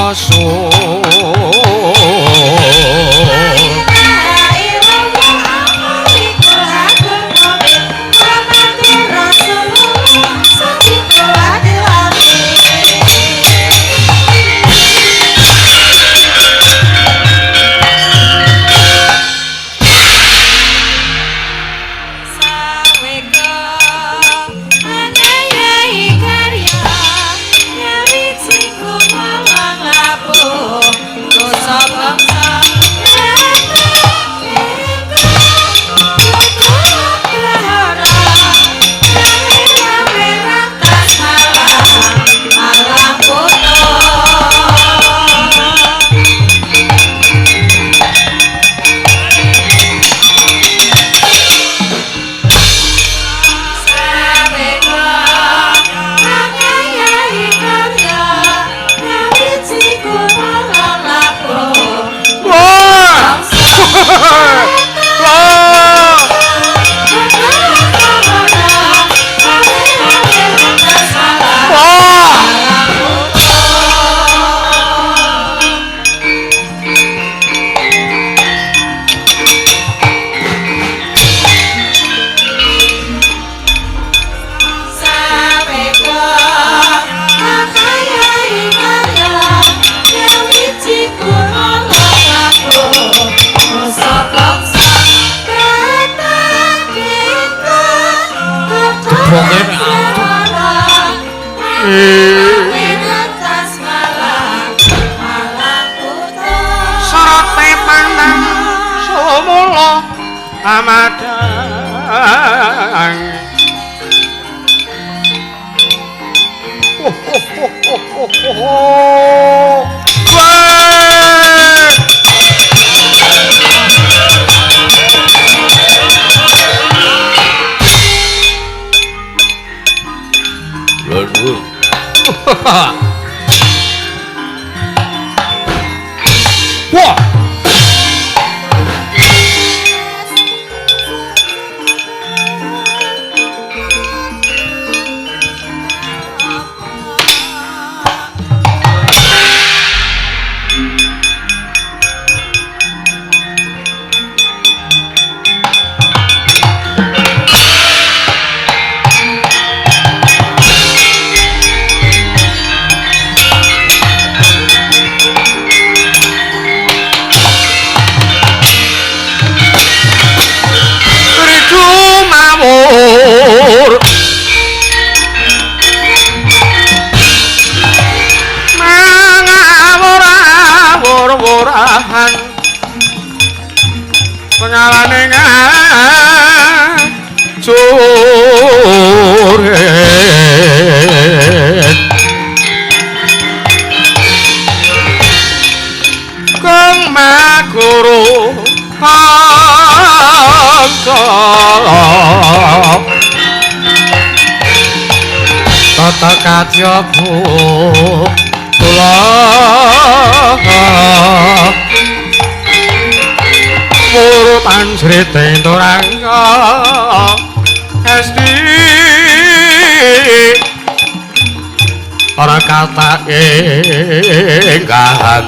Rasul. Sorote pandang sumula amadang. Oh, oh, oh, oh, oh, oh. Wah. Pengalane ngajur kang maguru kanca tata kacya kula murutan srite turangga esti ora kata enggan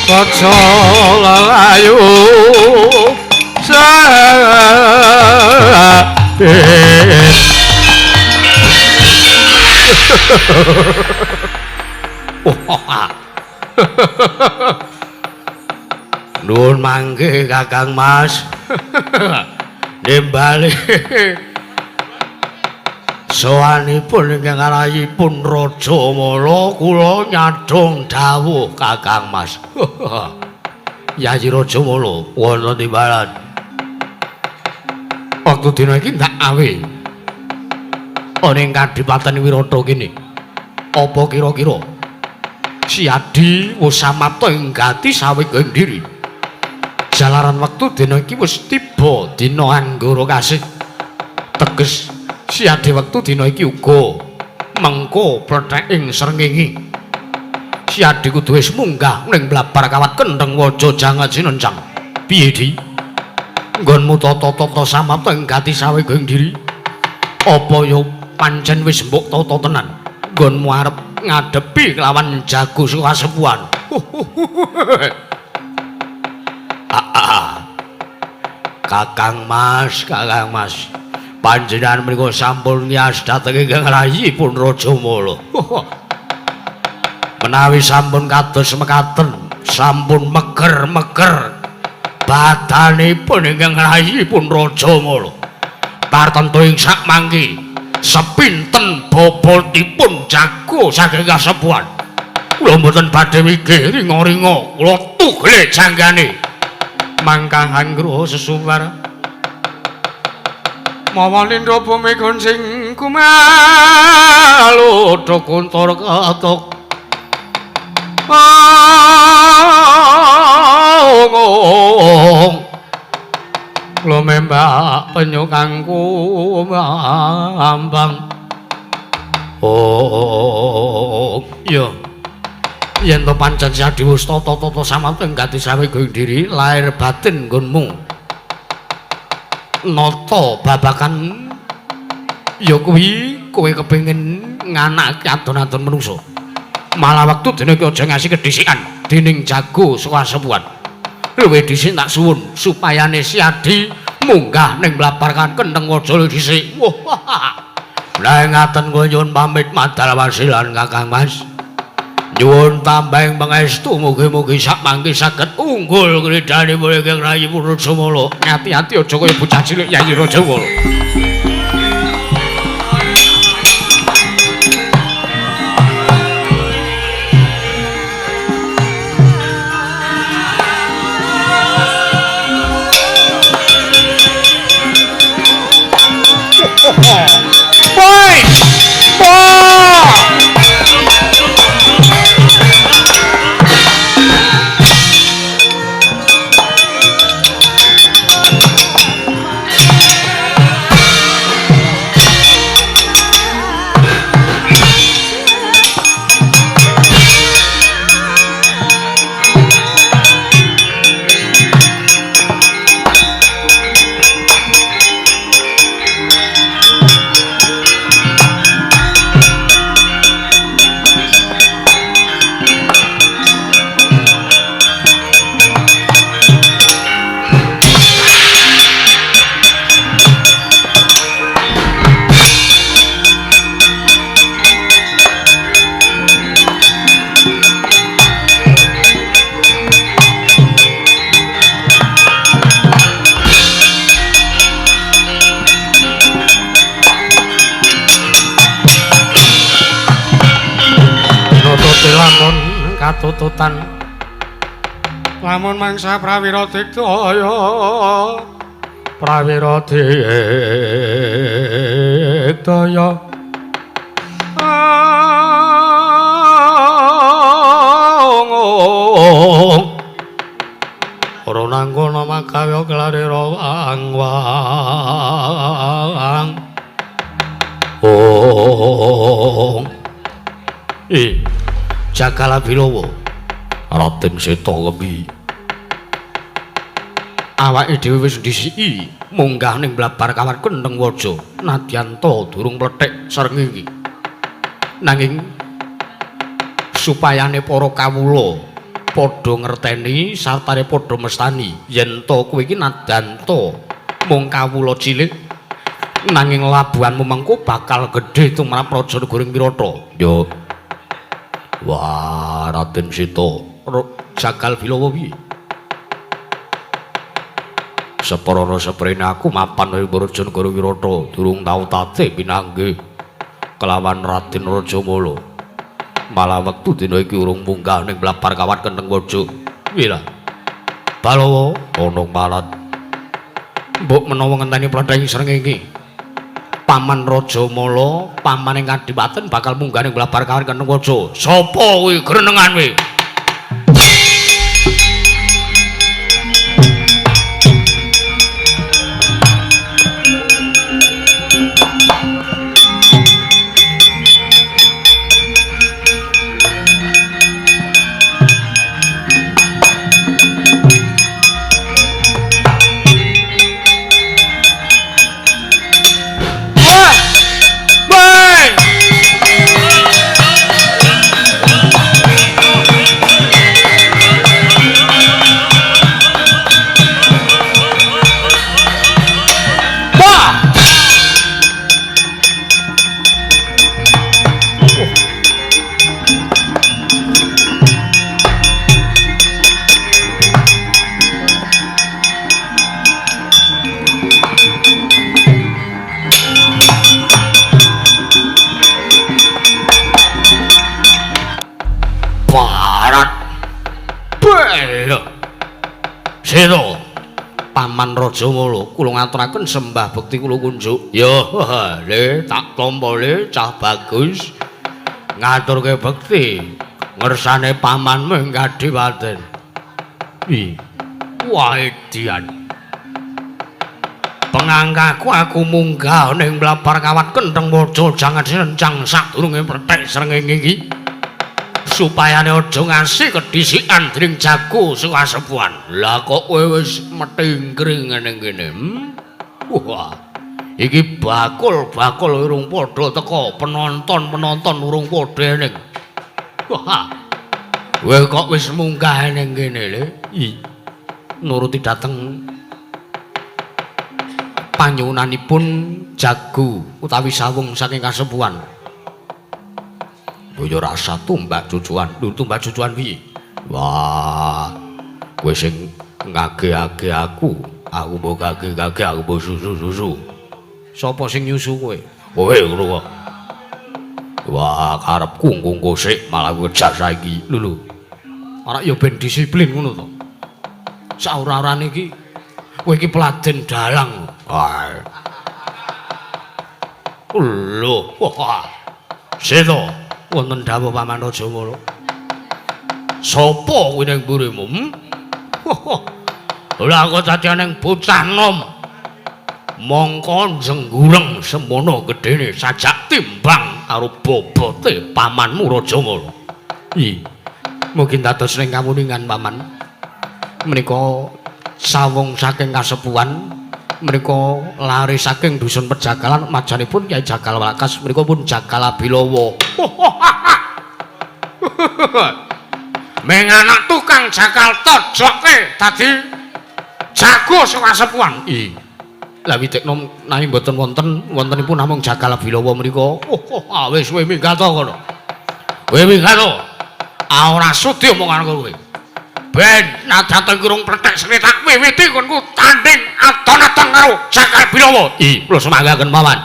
kaca lelayu sabit. Nuwun mangke Kakang Mas. Nimbali sowanipun ingkang arahipun Raja Mala kula nyadhong dawuh Kakang Mas. Yayi Raja Mala wonten timbalan. Wektu dina iki ndak awe ana ing Kadipaten Wirata kene. Apa kira-kira Siadi wis samapta ing gati saweg ing diri? Jalaran wektu dina iki wis tiba dina Anggara Kasih. Teges Siadi wektu dina iki uga mengko pletheking srengenge. Siadi kudu wis munggah ning blabar kawat kendheng waja jangan sinencang. Piye, Di? Nggonmu tata-tata samapta ing gati saweg ing diri? Apa ya Pancen wis mbok tata tenan. Nggonmu arep ngadepi kelawan jago saka kasepuhan. Kakang Mas, Kakang Mas. Panjenengan menika sampun ngiyas dhateng ingkang rayipun Rajamala. Menawi sampun kados mekaten, sampun meger-meger badanipun ingkang rayipun Rajamala. Tartemtu ing sakmangke sepinten bobotipun jago saking kasepuhan. Kula mboten badhe wigih ringa-ringa, kula tugel janggane. Mangkahan gruha sesumbar. Mawa lindha bumi kuncing kumaludha kuntur ketok. Kula membak penyu kang kumambang. Oh, iya. Yen to pancen Siadi wis tata-tata samanteng gati sawega ing diri lahir batin nggonmu. Nata babakan ya kuwi kowe kepengin nganake adon-adon manungsa. Malah wektu dene iki aja ngasi kedhisikan dening jago saka kasepuhan. Luwih dhisik tak suwun supayane Siadi munggah ning mlabarkan kentheng waja dhisik. Wah. Lah ngaten kula nyuwun pamit madal wasilan Kakang Mas. Nyuwun tambahing pangestu mugi-mugi sak mangke saged unggul kridhanipun ingkang rayi Rajamala. Ati-ati aja kaya bocah cilik Yayi Rajamala. Woi! Wah! Lamun katututan lamun mangsa prawira digdaya prawira digdaya ora nanggono makawe klarira wang wang ong i Jagala Bilawa Raden Seta Kemi awake dhewe wis ndhisiki munggah ning blabar kawat kentheng waja nadyan ta durung mlethek srengenge nanging supayane para kawula padha ngerteni sartane padha mestani yen ta kowe iki nadyan ta mung kawula cilik nanging labuhanmu mengko bakal gedhe tumrap raja negara Wirata. Yo. Wah, Raden Seta, Jagal Bilawa piye? Seprana seprene aku mapan ing raja negara Wirata, durung tau tate pinanggih kelawan Raden Rajamala. Malah wektu dina iki urung munggah ning blabar kawat kentheng waja. Piye lah? Balawa ana malat. Mbok menawa ngenteni pletheng srengenge. Paman Rajamala, paman ing Kadipaten bakal munggah ning blabar kawat kentheng waja. Sapa kuwi grenengan kuwi? Seta. Paman Rajamala, kula ngaturaken sembah bekti kula kunjuk. Ya, le tak tampa le cah bagus. Ngaturke bekti ngersane pamanmu ing kadipaten. Ih. Wah, edian. Pengangkaku aku munggah ning mlapar kawat kentheng waja jangan sirencang sadurunge prethek srengenge iki. Supayane aja ngasih kedhisikan dening jago saka kasepuhan. Lah kok kowe wis metingkring ning kene? Wah. Iki bakul-bakul urung padha teka, penonton-penonton urung padha ning. Wah. Kowe kok wis munggah ning kene le? Ih. Nuruti dateng panyuwunanipun jago utawi sawung saking kasepuhan. Ya rasa tumbak cucuan. Lho tumbak cucuan piye? Wah. Kowe sing ngage-age aku, aku mbok gage-gage, aku mbok susu-susu. Sapa sing nyusu kowe? Kowe ngono kok. Wah, karepku ngungko sik malah kejar saiki. Lho lho. Ora ya ben disiplin ngono to. Saura-urane iki kowe iki peladen dalang. Wah. Lho, wah. Seta. Wonten dawuh Paman Rajamala. Sapa kuwi ning mburimu? Lah kok dadi ning bocah nom. Mongko jenggureng semono gedene sajak timbang karo bobote pamanmu Rajamala. Ih. Mungkin dados ning kawuningan paman. Menika sawung saking kasepuhan menika lare saking dusun Pejagalan majanipun Kyai Jagal Walakas menika pun Jagal Abilawa. Meng anak tukang jagal tojoke dadi jago saka kasepuhan. Ih. Lah witekno nawi mboten wonten wontenipun namung Jagal Abilawa menika. Oh, wis kowe minggat to kono. Kowe minggat to. Ora sudi omongan kowe. Ben nadyan kurung plethek srita wiwiti konku tanding adon-adon karo Jagal Bilawa. Ih, kula sumanggaken paman.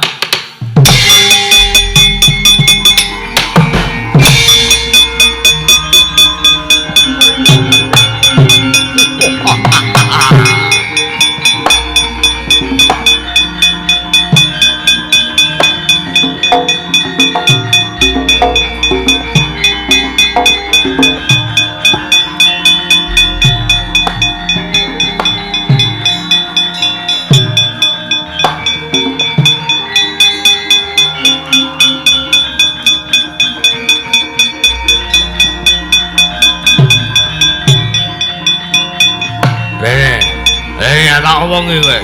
Tak omongi kowe.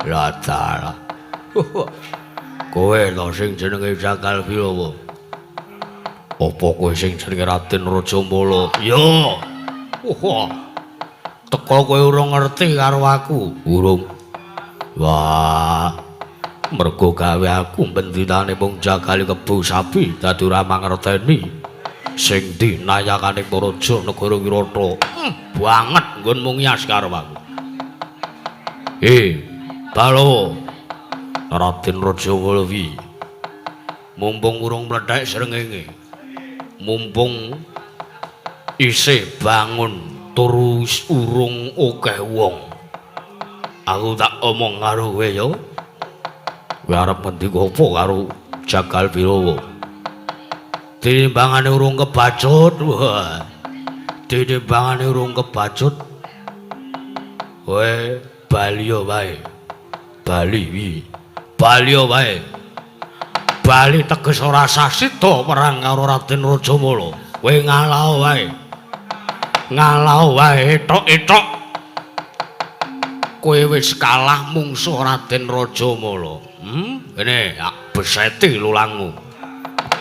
Lah dalah. Kowe to sing jenenge Jagal Bilawa. Apa kowe sing jenenge Raden Rajamala? Ya. Wah. Teko kowe urung ngerti karo aku. Urung. Wah. Mergo gawe aku bendinane mung jagali kebo sapi dadi ora mangerteni sing dinayakane raja negara Wirata. Banget nggonmu ngias karo aku. Balo. Raden Rajamala wi. Mumpung urung mlethek srengenge. Mumpung isih bangun terus urung akeh wong. Aku tak omong karo kowe ya. Kowe arep ngendika apa karo Jagal Bilawa? Tinimbangane urung kebacut. Wah. Tinimbangane urung kebacut. Kowe bali wae. Bali wi. Bali wae. Bali teges ora sasida perang karo Raden Rajamala. Kowe ngalah wae. Ngalah wae etok-etok. Kowe wis kalah mungsuh Raden Rajamala. Kene tak beseti lulangmu.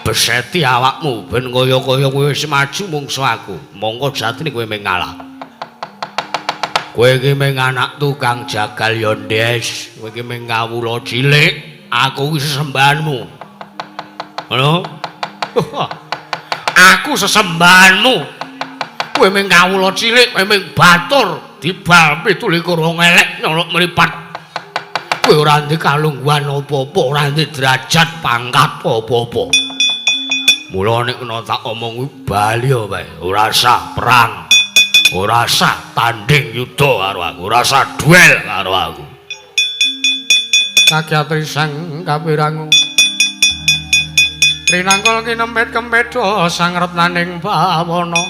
Beseti awakmu ben kaya-kaya kowe wis maju mungsuh aku. Mongko jatine kowe mung ngalah. Kowe iki mung anak tukang jagal yondes, kowe iki mung kawula cilik, aku iki sesembahanmu. Ngono? Aku Aku sesembahanmu. Kowe mung kawula cilik, kowe mung batur dibal 27 wong elek nyolok mripat. Kowe ora ndek kalungguhan apa-apa, ora ndek derajat pangkat apa-apa. Mula nek kena tak omong kuwi bali wae, ora sah perang. Ora sah tanding yuda karo aku, ora sah duel karo aku. Kakyatri sang kapirangu. Rinangkul kinempit kempedha sang retnaning bawana.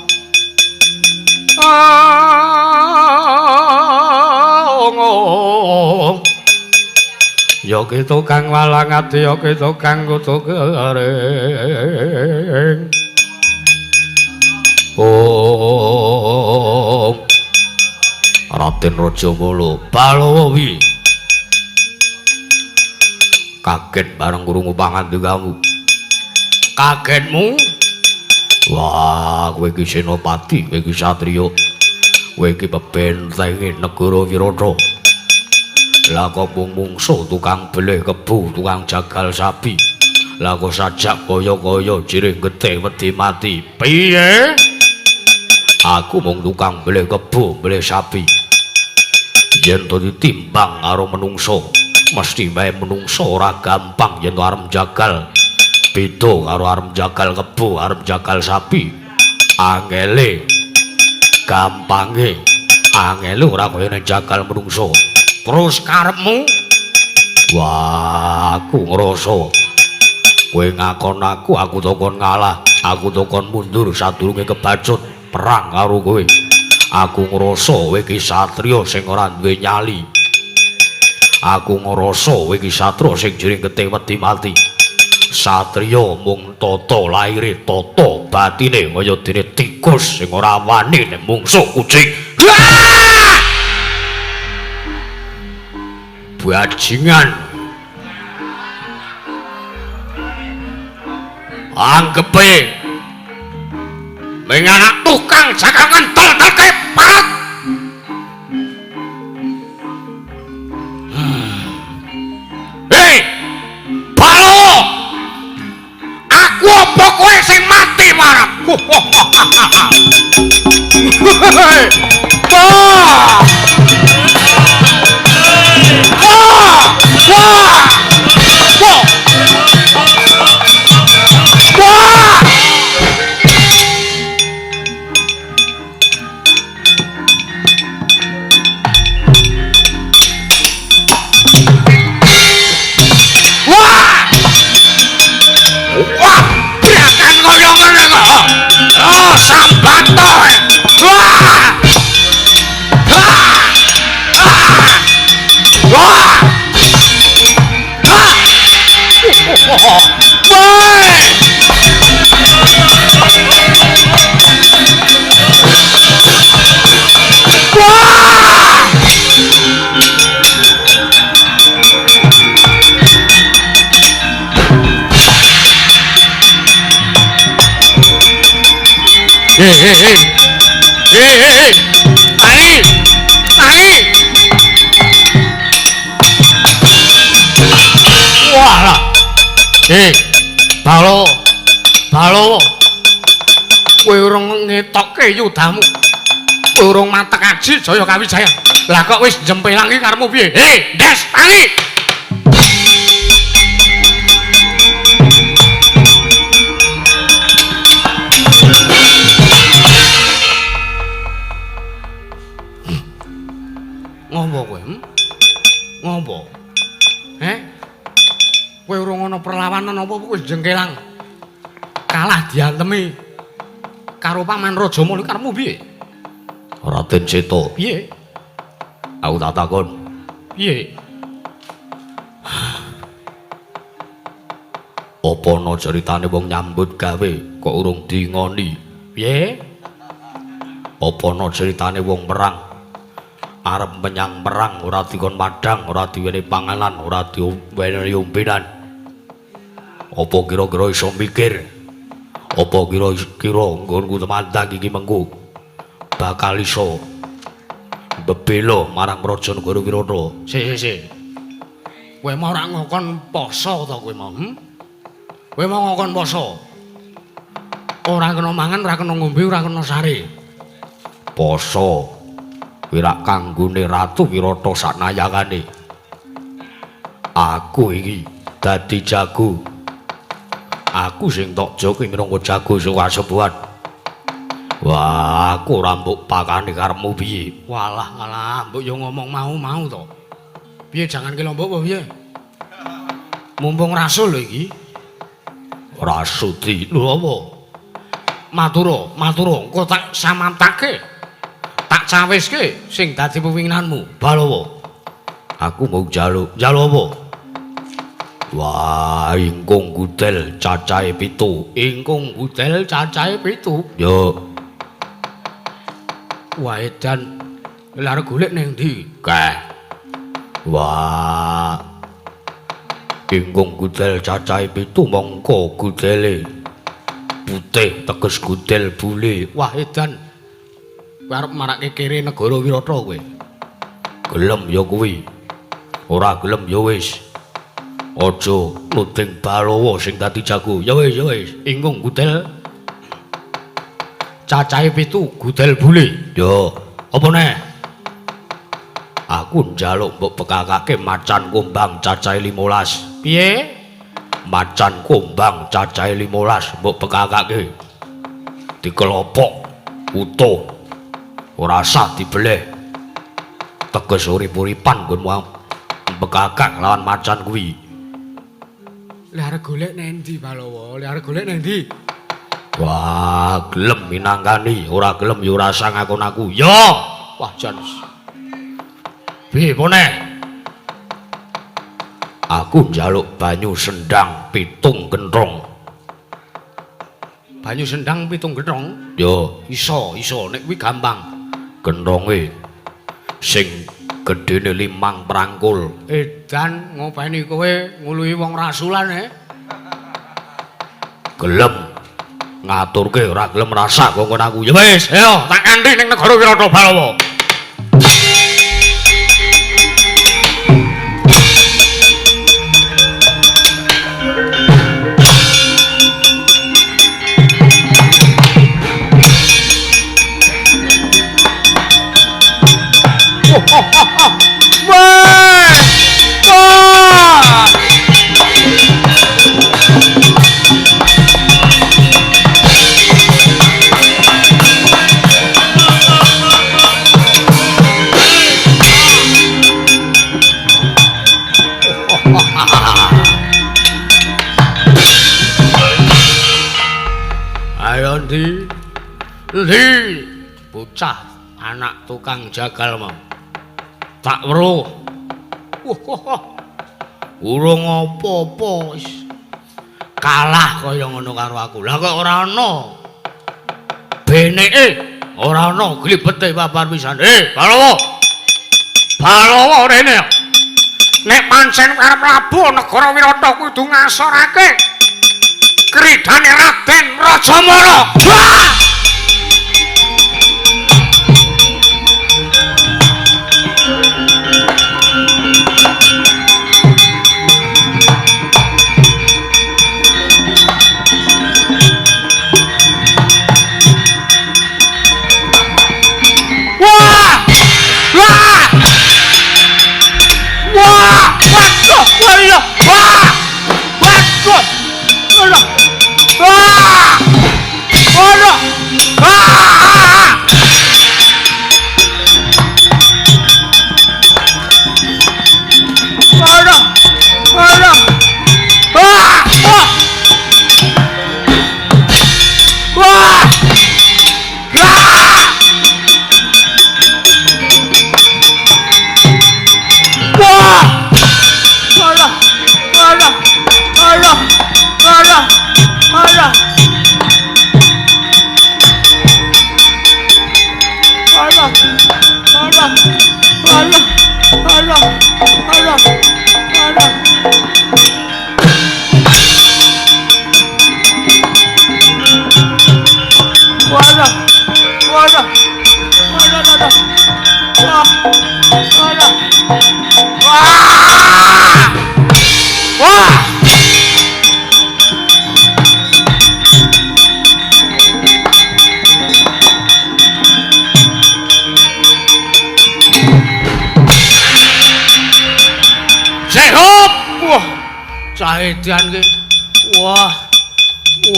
Ong. Ya ki tukang walang ati, ya ki tukang kutu kering. Om. Raden Rajamala Balawa wi. Kaget bareng krungu pangandikamu. Kagetmu? Wah, kowe iki senopati, kowe iki satriya. Kowe iki bebentenge negara Wirata. Lah kok mung mungsuh tukang beleh kebu, tukang jagal sapi. Lah kok sajak kaya-kaya jirih getih wedi mati. Piye? Aku mung tukang beleh kebu, beleh sapi. Yen to ditimbang karo menungso, mesti wae menungso ora gampang yen arep jagal. Beda karo arep jagal kebu, arep jagal sapi. Angele gampange, angele ora kaya nek jagal menungso. Terus karepmu? Wah, aku ngrasa kowe ngakon aku, aku tokon ngalah, aku tokon mundur sadurunge kebacut perang karo kowe. Aku ngrasa kowe iki satriya sing ora duwe nyali. Aku ngrasa kowe iki satriya sing jering getih wedi mati. Satriya mung tata laire, tata batine kaya dene tikus sing ora wani nek mungsuh kucing. Bajingan. Anggepe ming anak tukang jagal ngentel telke parat. Hei, Balo! Aku apa kowe sing mati marang? Wah! Wah! Wah! Wah! Wah! Wah! Wah! Brakan kaya ngene kok. Oh, sambato. Wah! Wah! Wah! Wah! Woi! Wah! Hei, hei, hei. Hei, hei, hei. Tangi! Tangi! Wah lah. Balo. Balo. Kowe urung ngetokke yudamu. Kowe urung matek aji Jaya Kawijaya. Lah kok wis jempelang iki karepmu piye? Hei, Des, tangi. Ngopo kowe? Ngopo? Heh? Kowe urung ana perlawanan apa wis jengkelang. Kalah diantemi karo Paman Rajamala karepmu piye? Raden Seta, piye? Aku tak takon. Piye? Apa ana ceritane wong nyambut gawe kok urung dingoni? Piye? Apa ana ceritane wong perang arep menyang perang ora dikon madhang, ora diwenehi panganan, ora diwenehi ombenan? Apa kira-kira iso mikir? Apa kira-kira nggonku temandang iki mengko bakal iso bebela marang Praja Negara Wirata? Sik, sik, sik. Kowe mau ora ngokon poso to kowe mau? Kowe mau ngokon poso? Ora kena mangan, ora kena ngombe, ora kena sare. Poso kuwi rak kanggone Ratu Wirata saknayangane. Aku iki dadi jago. Aku sing tok joki minangka jago saka kasepuhan. Wah, aku ora mbok pakani karepmu piye? Walah, alah, mbok yo ngomong mau-mau to. Piye jangan ki lombok apa piye? Mumpung rasul lho iki. Ora sudi. Lho apa? Matura, matura, engko tak samantake. Tak cawiske sing dadi pepinginanmu, Balawa. Aku mau njaluk. Njaluk apa? Wah, ingkung gudel cacahe 7. Ingkung gudel cacahe 7. Yo. Wah, edan. Lha arep golek ning ndi? Keh. Wah. Ingkung gudel cacahe 7 mongko gudele putih teges gudel bule. Wah, edan. Kowe arep marake kere negara Wirata kowe. Gelem ya kuwi. Ora gelem ya wis. Aja nuding Balawa sing dadi jago. Ya wis, ya wis. Ingkung gudel cacahe 7 gudel bule. Ya, apa neh? Aku njaluk mbok bekakake macan kumbang cacahe 15. Piye? Macan kumbang cacahe 15 mbok bekakake. Dikelopok utuh. Ora sah dibeleh. Teges urip-uripan nggonmu bekakak lawan macan kuwi. Lah arep golek nang ndi Balawa? Lah arep golek nang ndi? Wah, gelem minangkani, ora gelem ya ora usah ngakon aku. Ya. Wah, jan. Piye pone? Aku njaluk banyu sendang 7 genthong. Banyu sendang 7 genthong? Ya, iso, iso nek kuwi gampang. Genthonge sing gedene 5 prangkul. Edan ngopeni kowe nguluhi wong rasulan e. Gelem ngaturke ora gelem rasa kongkon aku. Ya wis, ayo tak kanthi ning negara Wirata Balawa. Wah! Wah! Ayo ndi? Ndi? Bocah anak tukang jagal mau. Tak weruh. Wah, urung apa-apa wis kalah kaya ngono karo aku. Lah kok ora ana beneke, ora ana glibete babar pisan. Balawa. Balawa rene. Nek pancen arep labuh negara Wirata kudu ngasorake kridane Raden Rajamala. Wah! Wah! Wah! Wah! Waduh! Wah! Wah! Waduh! Wah! Wah! Wah! Wah! Wah! Wah! Wah! Wah! Wah! Wah! Hop. Wah. Cah edan ki. Wah.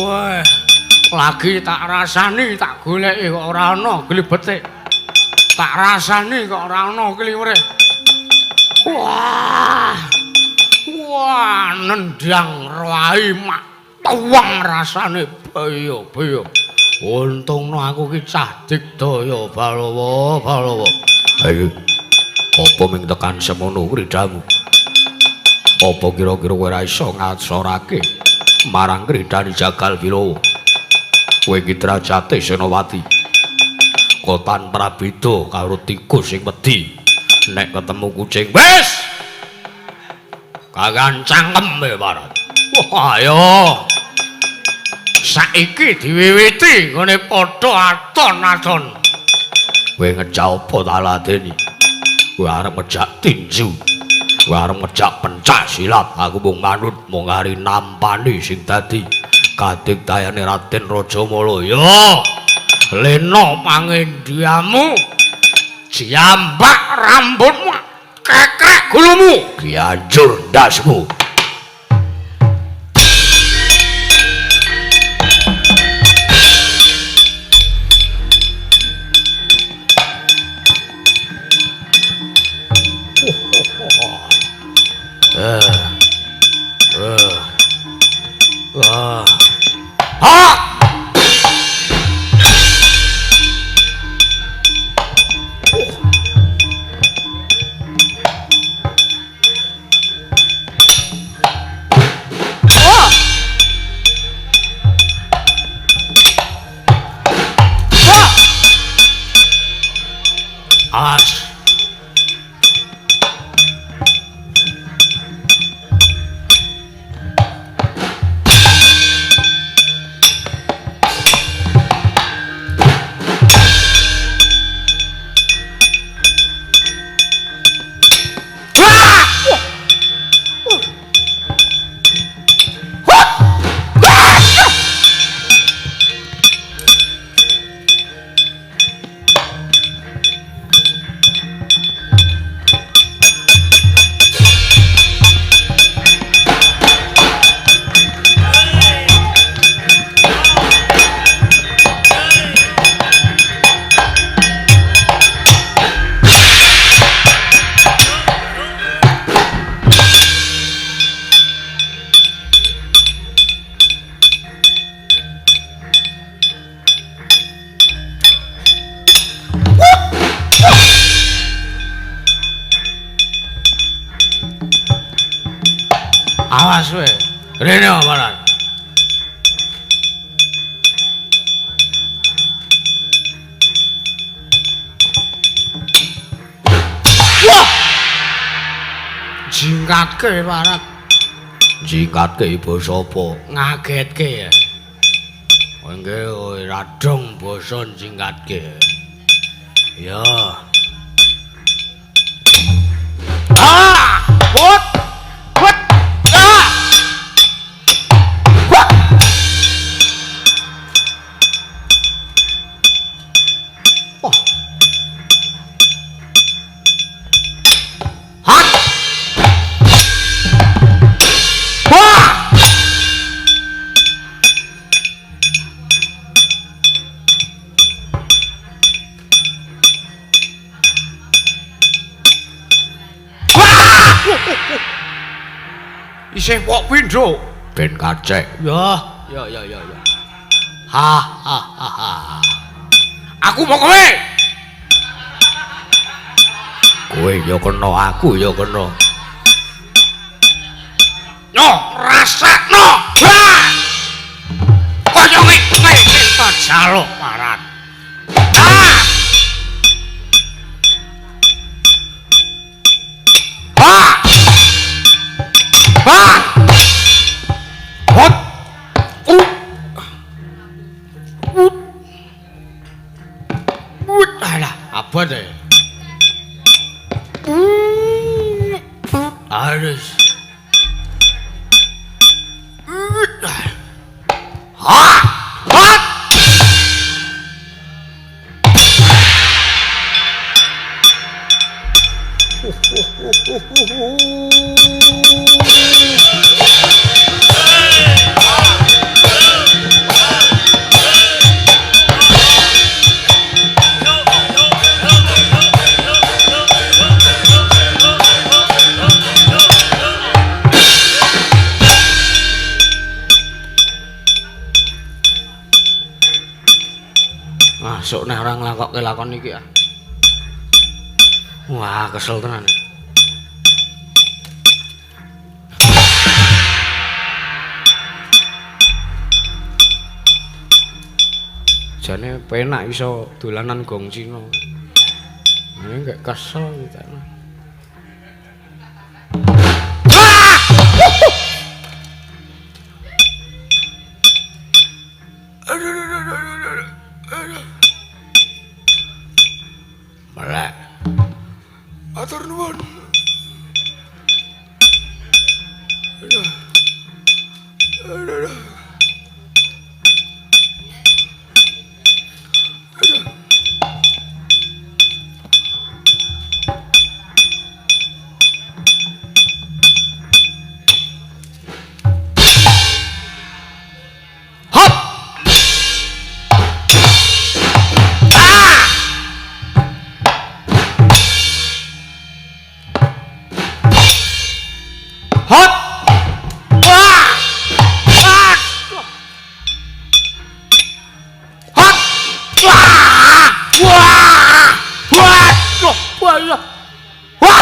Wah. Lagi tak rasani, tak goleki kok ora ana glibete. Tak rasani kok ora ana kliwere. Wah. Wah, nendang rai mak tuwang rasane baya-baya. Untungno aku ki cah digdaya Balawa, Balawa. Ayo. Apa ming tekan semono kridamu? Apa kira-kira kowe ora iso ngasorake marang kridane Jagal Bilawa? Kowe iki derajate Senopati. Kotan prabeda karo tikus sing wedi nek ketemu kucing. Wis. Kagan cangkem e, Barat. Wah, ayo. Saiki diwiwiti ngene padha aton-aton. Kowe ngejak apa ta ladeni? Kowe arep ngejak tinju. Kowe arep ngejak pencak silat. Aku mung manut mung ari nampani sing dadi kadigdayane Raden Rajamala. Yo. Lena pangendiamu. Jambak rambutmu, kekrek gulumu, gianjur ndasmu. As. Awas kowe. Rene malah. Wah! Jingkatke parat. Jingkatke basa apa? Ngagetke ya. Kowe nggih ora dong basa jingkatke. Ya. Ah! Put! Put! Ah! Wah! Oh. Hat! Wah! Isih pok pindho ben kacek. Ya, ya ya ya ya. Ha ha ha ha. Aku mau kowe. Kowe ya kena, aku ya kena. Yo, rasakno. Wah! Kaya ngene ta jaluk parat. Ah! Ah! Ah! Hot. Ut. Ut. Alah, apa deh? Harus. Ha! Hot. Masuk nek ora nglakokke lakon iki ah. Wah, kesel tenan. Jane penak iso dolanan gong Cina. Ini gak kesel gitu. Melek. Matur nuwun. Aduh. Aduh. Aduh. Aduh. Hop. Ah! Hop. Wah. Ah. Hop. Wah. Wah. Wah. Wah. Wah. Wah.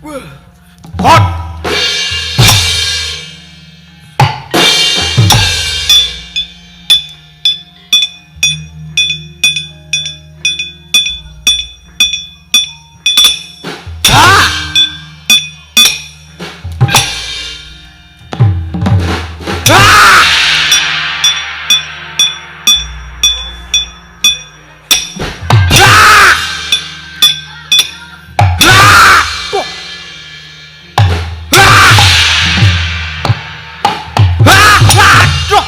Wah. Hot. Ah! Ah! Ah! Ah! Oh. Ah! Ah! Aduh.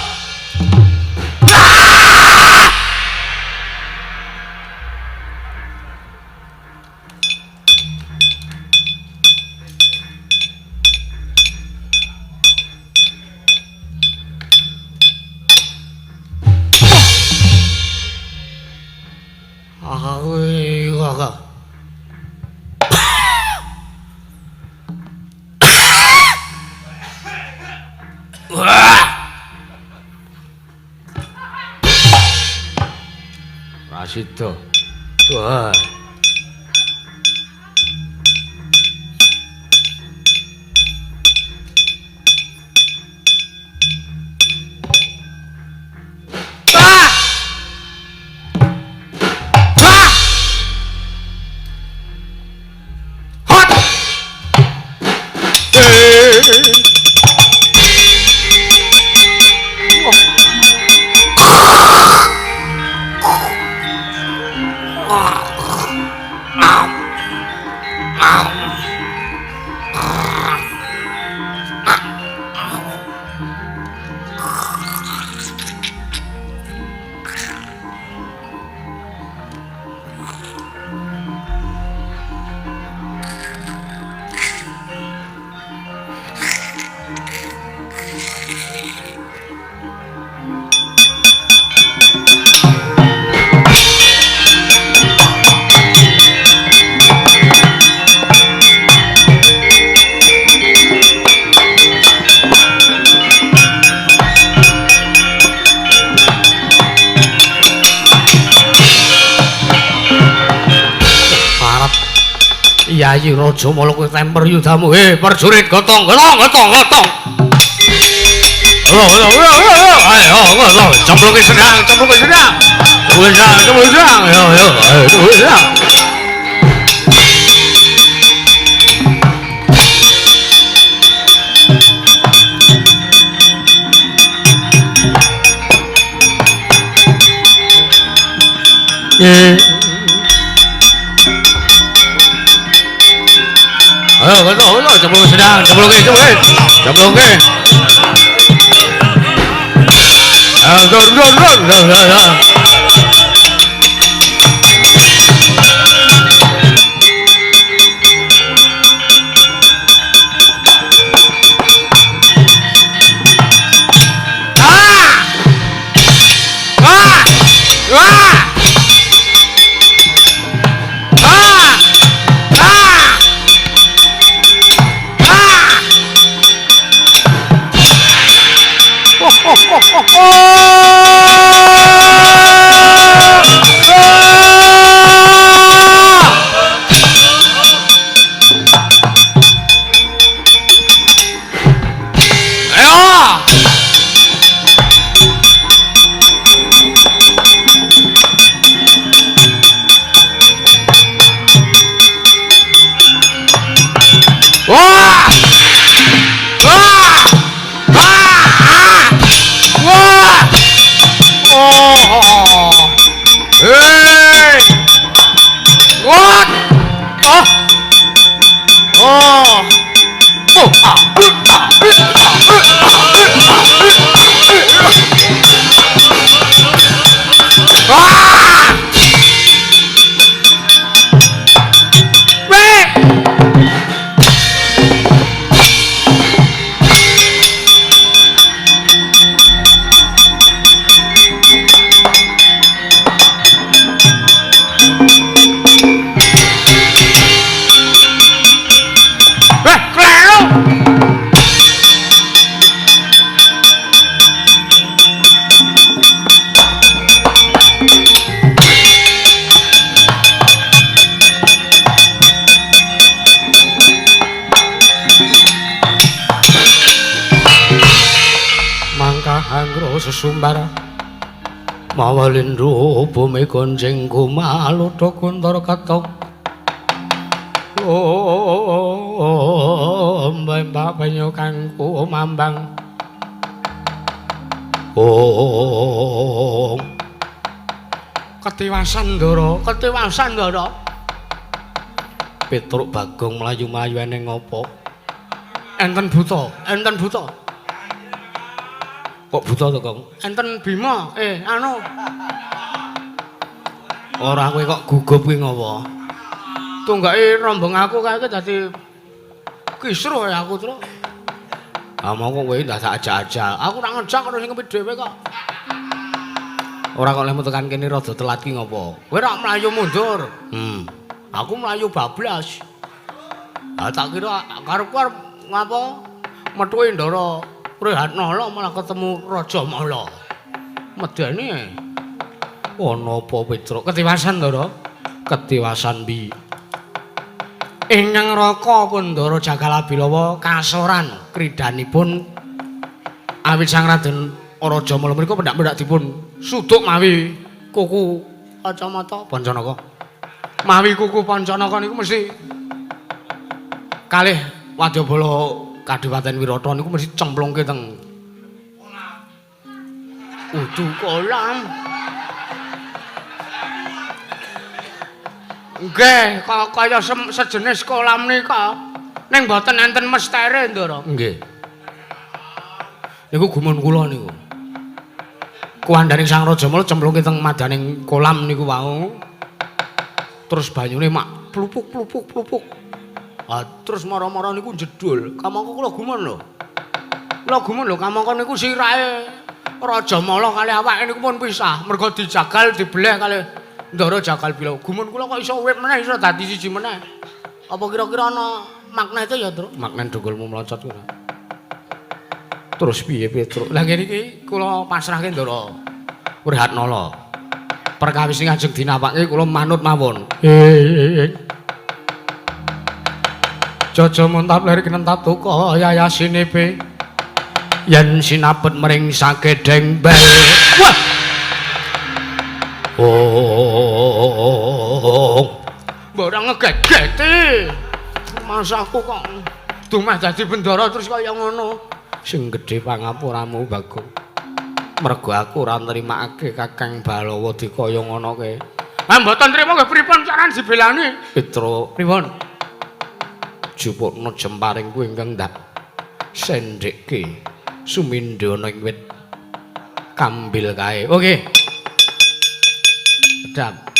Ah! Ah, Wah. Rasido. Wah. Ah! Ah! Hot. Eh. Yayi Raja Mala kowe temper yudamu. Prajurit gotong, gotong, gotong, gotong. Halo, halo, halo, halo. Ayo, gotong. Cemplungi sedang, cemplungi sedang. Cemplungi sedang, cemplungi sedang. Ayo, ayo, ayo, cemplungi sedang. Ayo, betul, betul, cemplung sedang, cemplungke, cemplungke, cemplungke. Ayo, dur, dur, dur, dur, dur. Ah! Ah! Ah! Ah! Ah! Ah! Oh, oh, oh, oh, oh! Ah! Ayo! Wah! Wah! Wah! Wah! Oh! Hei! What? Oh! Oh! Oh! Ah! Ah! Ah! Ah! Weh! Weh, kleru. Mangka hangro sesumbar mawa lindhu bumi gonjeng gumalutha kuntara katok. Oh, mbak banyu kang kumambang. Oh, ketiwasan Ndara, ketiwasan Ndara. Petruk Bagong mlayu-mlayu eneng apa? Enten buta, enten buta. Kok buta to, Kong? Enten Bima, anu. Ora kowe kok gugup kuwi ngopo? Tunggake rombong aku kae dadi kisruh ya aku, Truk. Ah mongko kowe ndak ajak-ajak. Aku ora ngejak karo sing kepi dhewe kok. Ora kok lehmu tekan kene rada telat ki ngopo? Kowe ora mlayu mundur. Aku mlayu bablas. Ah tak kira karepku arep ngapa? Metuhi Ndara Wrehatnala malah ketemu Raja Mala. Medeni. Ana apa Petruk? Ketiwasan Ndara. Ketiwasan bi. Ingkang Raka Kundara Jagalabilawa kasoran kridanipun awit Sang Raden Raja Mala menika pendak-pendak dipun suduk mawi kuku kacamata Pancanaka. Mawi kuku Pancanaka niku mesti kalih wadyabala Kadipaten Wirata niku mesti cemplungke teng udu kolam. Nggih, kaya sejenis kolam nika. Ning mboten enten mestere, Ndara. Nggih. Niku gumun kula niku. Kuwandaning Sang Raja Mala cemplungke teng madaning kolam niku wau. Terus banyune mak plupuk plupuk plupuk. Ah, terus mara-mara niku jedul. Kamangka kula gumun lho. Kula gumun lho kamangka niku sirahe Raja Mala kali awake niku pun pisah. Mergo dijagal dibeleh kali Ndara Jagal Bilawa. Gumun kula kok iso urip meneh, iso dadi siji meneh. Apa kira-kira ana maknane ya, Truk? Maknane dengkulmu mlocot kuwi. Terus piye, Petruk? Lah ngene iki kula pasrahke Ndara Wrehatnala. Perkawis sing ajeng dinapake kula manut mawon. Jaja muntap lir kinentap tuka yayasine yen sinabet mring sakedheng bel. Wah. Oh. Mbok ora ngegegeti. Masaku kok dumeh dadi bendara terus kaya ngono. Sing gedhe pangapuramu Bagong. Mergo aku ora nrimakake Kakang Balawa dikaya ngono kae. Ah mboten trima nggih pripun carane dibelani? Petro, pripun? Jupukno jemparing kuwi ingkang ndak sendhekke sumindha ana ing wit kambil kae. Oke. Sedap.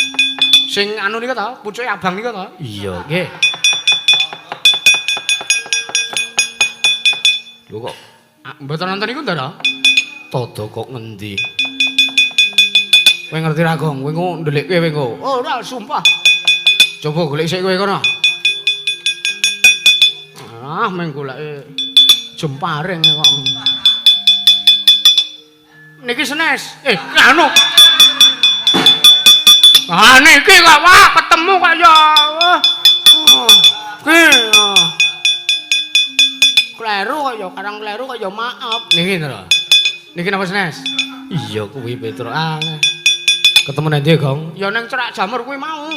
Sing anu nika ta, pucuke abang nika ta? Iya, nggih. Lho kok mboten nonton niku Ndara? Todo kok ngendi? Kowe ngerti ra, Gong? Kowe engko ndelikke kowe engko. Ora, sumpah. Coba golek sik kowe kono. Ah, meng goleke jemparing kok. Niki senes. Anu. Ah niki kok wah ketemu kok ya. Ki. Kleru kok ya, karang kleru kok ya maaf. Niki lho. Niki napa senes? Iya kuwi Petro. Ah. Ketemu nang ndi, Gong? Ya nang cerak jamur kuwi mau.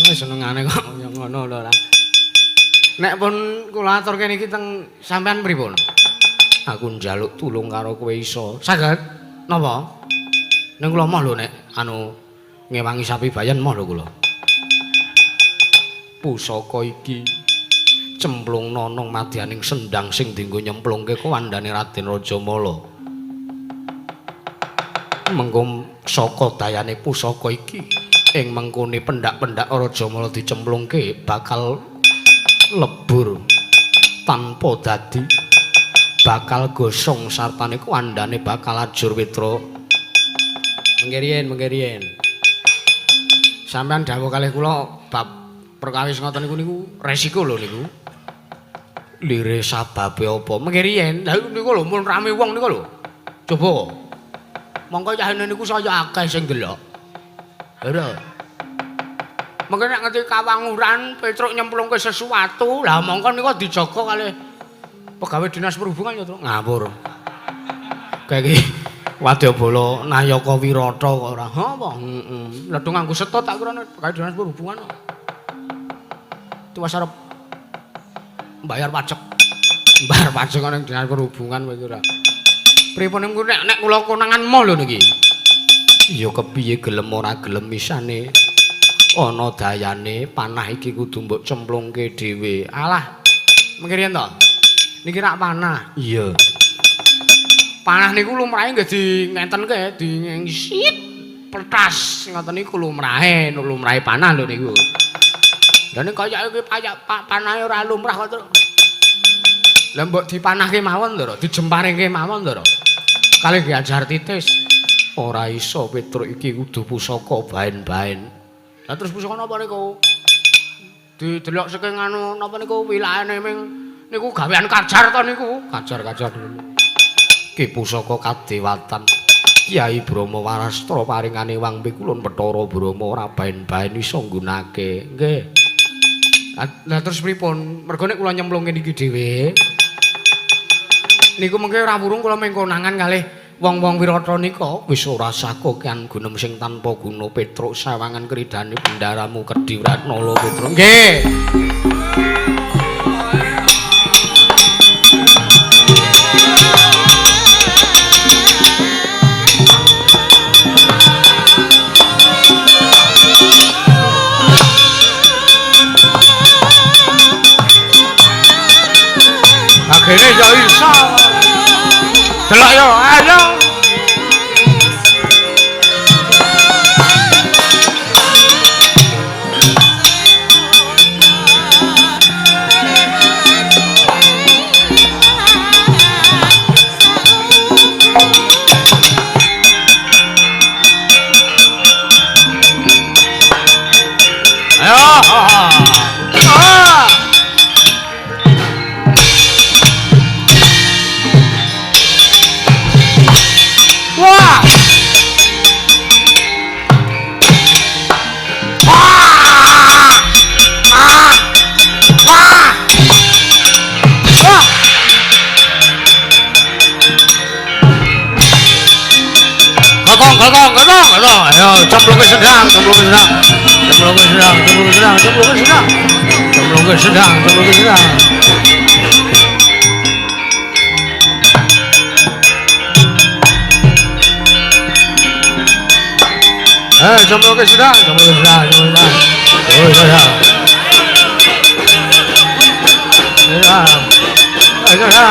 Wis senengane kok ya ngono lho ora. Nek pun kula aturke niki teng sampean pripun? Aku njaluk tulung karo kowe iso. Saged? Napa? Ning kula moh lho nek anu ngewangi sapi bayan moh lho kula. Pusaka iki cemplung nonong madyaning sendang sing dienggo nyemplungke kewandane Raden Rajamala. Mengko saka dayane pusaka iki ing mengkone pendak-pendak Rajamala dicemplungke bakal lebur tanpa dadi, bakal gosong sartane kewandane bakal ajur Petra. Mengke riyen. Sampeyan dawuh kalih kula bab perkawis ngoten niku niku resiko lho niku. Lire sababe apa? Mengke riyen. Lah niku lho mun rame wong niku lho. Coba. Mongko yahene niku saya akeh sing ndelok. Ora. Mengke nek ngerti kawanguran Petruk nyemplungke sesuatu, lah mongko niku dijaga kalih pegawai dinas perhubungan ya, Truk. Ngawur. Kayak iki wadyabala Nayaka Wirata kok ora. Ha apa? Heeh. Lah do nganggo setut tak kira pegawai dinas perhubungan kok. Tuwas arep mbayar pajak. Mbayar pajak ning dinas perhubungan kowe iki ora. Pripun niku nek kula konangan moh lho niki. Ya kepiye gelem ora gelem isane ana dayane panah iki kudu mbok cemplungke dhewe. Alah. Mengke riyen to. Niki rak panah. Iya. Panah niku lumrahe nggih di ngentenke, di sit pletas ngoten niku lumrahe, lumrahe panah lho niku. Lah nek kaya iki payak panahe ora lumrah kok. Lah mbok dipanahke mawon lho, dijemparingke mawon lho. Kalih diajar titis. Ora iso Petruk iki kudu pusaka baen-baen. Lah terus pusaka napa niku? Didelok saking anu napa niku wilayane ming niku gawean kajar to niku. Kajar-kajar dulu. Ki pusaka kadewatan Kyai Brahma Warastra paringane Wang Pikulun Bathara Brahma ora baen-baen iso nggunake. Nggih. Lah terus pripun? Mergo nek kula nyemplungke niki dhewe niku mengke ora wurung kula mung konangan kalih wong-wong Wirata nika wis ora sakokean gunem sing tanpa guna Petruk sawangan kridane bendaramu kedhi Wratnala Petruk. Nggih. Agene ya iso. Delok yo, ayo. Ayo. Ah. Wah. Wah. Ah. Wah. Wah. Gotong, gotong, gotong, gotong. Ayo, cemplungke sedang, cemplungke sedang. Cemplungke sedang, cemplungke sedang, cemplungke sedang. Cemplungke sedang, cemplungke sedang. Jomblo ke sudah, jomblo ke sudah, jomblo sudah. Oh, ya. Ya. Ya, ya.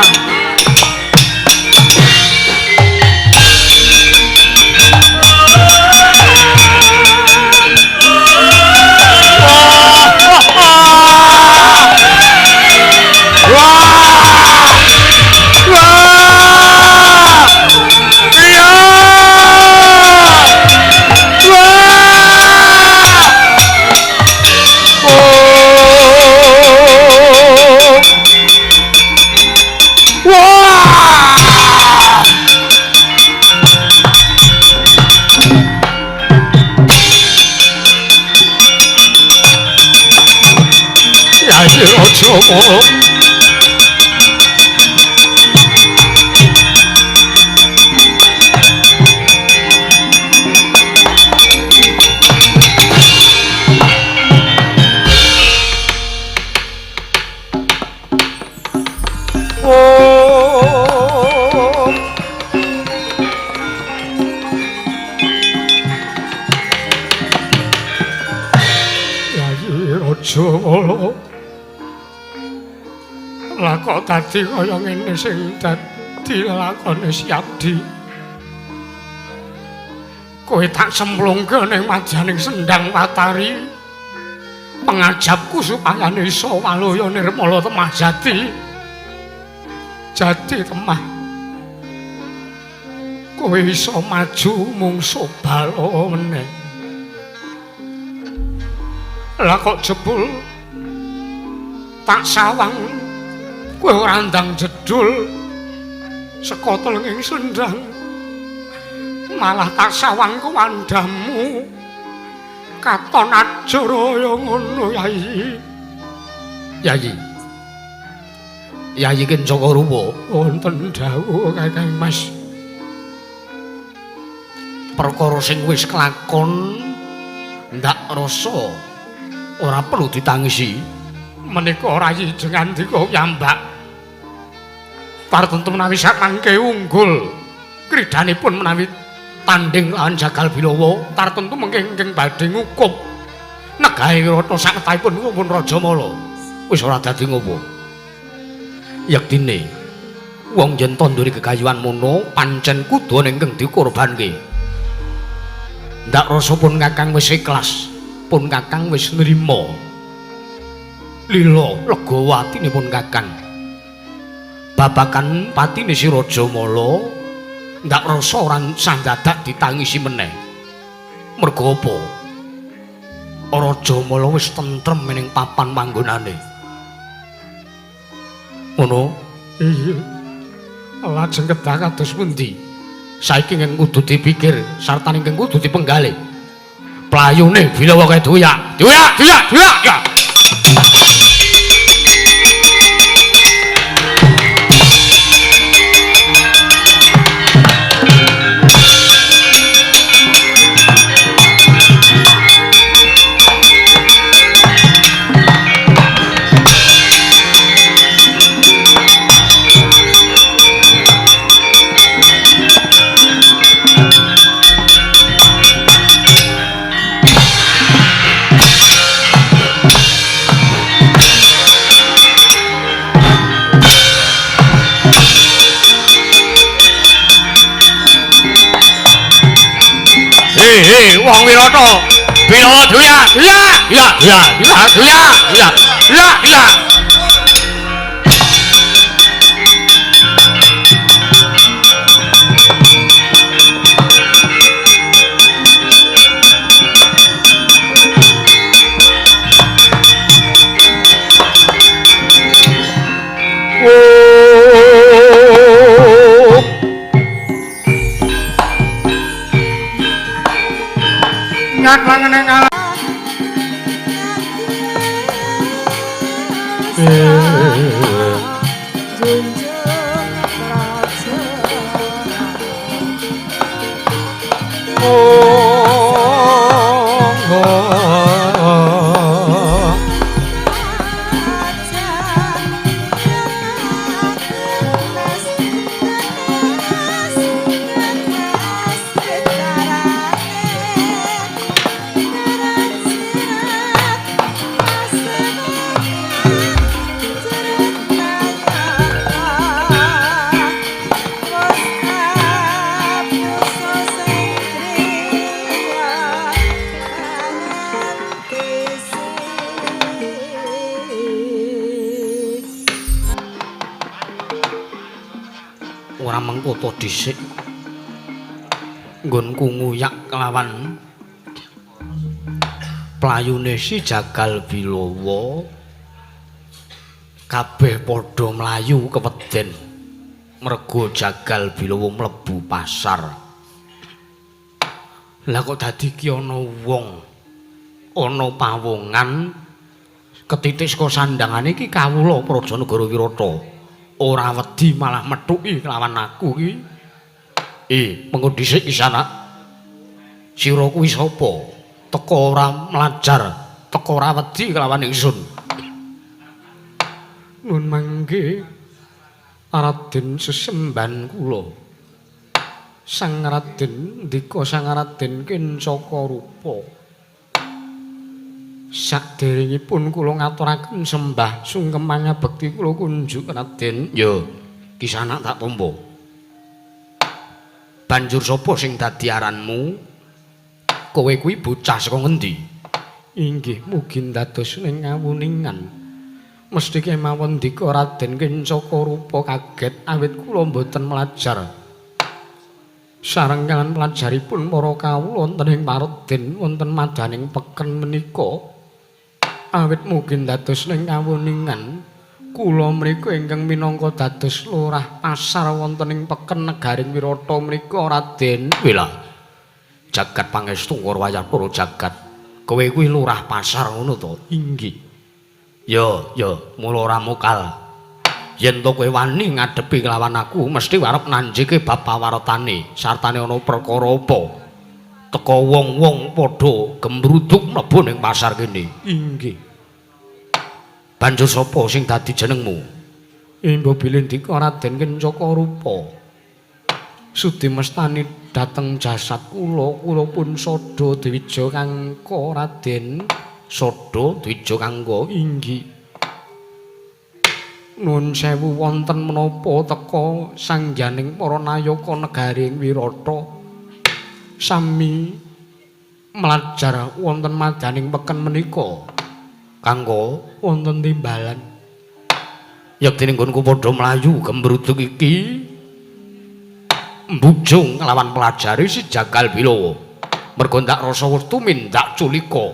Lah kok dadi kaya ngene sing dadi lakone Siadi. Kowe tak semplungke ning madyaning sendang Watari. Pengajapku supaya iso waluya nirmala temah jati. Jati temah. Kowe iso maju mungsuh bala meneh. Lah kok jebul tak sawang kowe ora ndang jedul saka telenging sendang, malah tak sawang kuwandamu katon ajur kaya ngono. Yayi, Yayi, Yayi Kencaka Rupa, wonten dawuh Kakang Mas. Perkara sing wis kelakon ndak rasa ora perlu ditangisi. Menika rayi jengandika piyambak. Tartentu menawi samangke unggul kridanipun menawi tanding lawan Jagal Bilawa, tartentu mengke ingkang badhe ngukup negahe Wirata saketahipun pun Rajamala wis ora dadi ngopo. Yektine wong yen tanduri gegayuhan mono pancen kudu ana ingkang dikorbanke. Ndak rasa pun Kakang wis ikhlas, pun Kakang wis nrima. Lila lega atinipun Kakang. Babakan patine si Rajamala ndak rasa ora sandadak ditangisi meneh. Merga apa? Rajamala wis tentrem ning papan panggonane. Ngono? Iya. Lajeng kedah kados pundi? Saiki ingkang kudu dipikir sarta ingkang kudu dipenggalih. Playune Bilawa kae duyak. Duyak, duyak, duyak. Ya. Hei, wong Wirata, Bilawa duya, duya, duya, duya, duya, duya, duya, duya, duya. Ora mengko to dhisik. Nggonku nguyak kelawan playune si Jagal Bilawa. Kabeh padha mlayu keweden mergo Jagal Bilawa mlebu pasar. Lah kok dadi ki ana wong ana pawongan ketitik saka sandangane iki kawula Praja Negara Wirata. Ora wedi malah methuki kelawan aku iki. Mengko dhisik Kisanak. Sira kuwi sapa? Teka ora mlajar, teka ora wedi kelawan ingsun. Nun mangke Raden sesembahan kula. Sang Raden ndika Sang Raden Kencaka Rupa. Saderengipun kula ngaturaken sembah sungkem ngabekti kula kunjuk Raden. Ya, Kisanak tak tampa. Banjur sapa sing dadi aranmu? Kowe kuwi bocah saka ngendi? Inggih, mugi ndados ning ngawuningan. Mesti kemawon ndika Raden Kencaka Rupa kaget awit kula mboten mlajar. Sareng kaliyan pelajaripun para kawula wonten ing Pareden wonten madaning peken menika. Awit mugi ndados ning kawuningan kula mriku ingkang minangka dados lurah pasar wonten ing peken negaring Wirata menika Raden. Wila. Jagat pangestu Ngarwayatara jagat. Kowe kuwi lurah pasar ngono to? Inggih. Ya, ya, mula ora mokal. Yen to kowe wani ngadepi kelawan aku, mesti arep nanjike bab pawartane, sartane ana perkara apa. Teka wong-wong padha gembruduk mlebu ning pasar kene. Inggih. Banjur sapa sing dadi jenengmu? Imba bilih ndika Raden Kencaka Rupa. Sudi mestani dhateng jasad kula, kula pun Sada Dwija Kangka Raden. Sada Dwija Kangka? Inggih. Nuwun sewu wonten menapa teka sangyaning para nayaka negaring Wirata sami mlajar wonten madaning peken menika. Kangka wonten timbalan. Yektine nggonku padha mlayu gembruduk iki mbujung nglawan pelajari si Jagal Bilawa. Mergo ndak rasa wis tumindak culika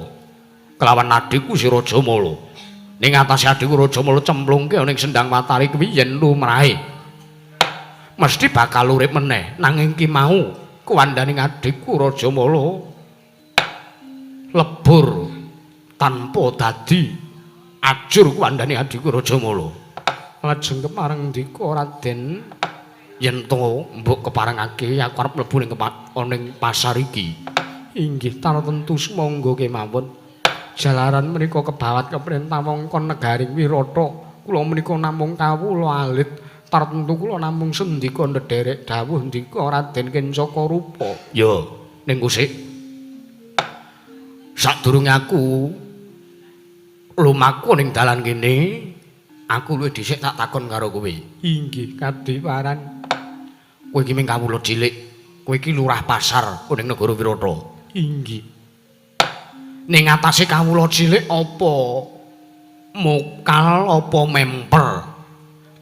kelawan adhiku si Rajamala. Ning atase adhiku Rajamala cemplungke ning Sendang Watari kuwi yen lumrahe mesti bakal urip meneh. Nanging ki mau kuwandane adhiku Rajamala lebur tanpa dadi ajur kuwandane adhiku Rajamala. Lajeng kepareng ndika Raden, yen to mbok keparengake aku arep mlebu ning pasar iki. Inggih, tartemtu sumangga kemawon. Jalaran menika kebawat keprintah wongkon negaring Wirata, kula menika namung kawula alit, tartemtu kula namung sendika ndederek dawuh ndika Raden Kencaka Rupa. Ya, ning kusik. Sadurunge aku lumaku ning dalan kene, aku luwih dhisik tak takon karo kowe. Inggih, kadiwaran. Kowe iki mung kawula cilik, kowe iki lurah pasar ning negara Wirata. Inggih. Ning atase kawula cilik apa mokal apa memper?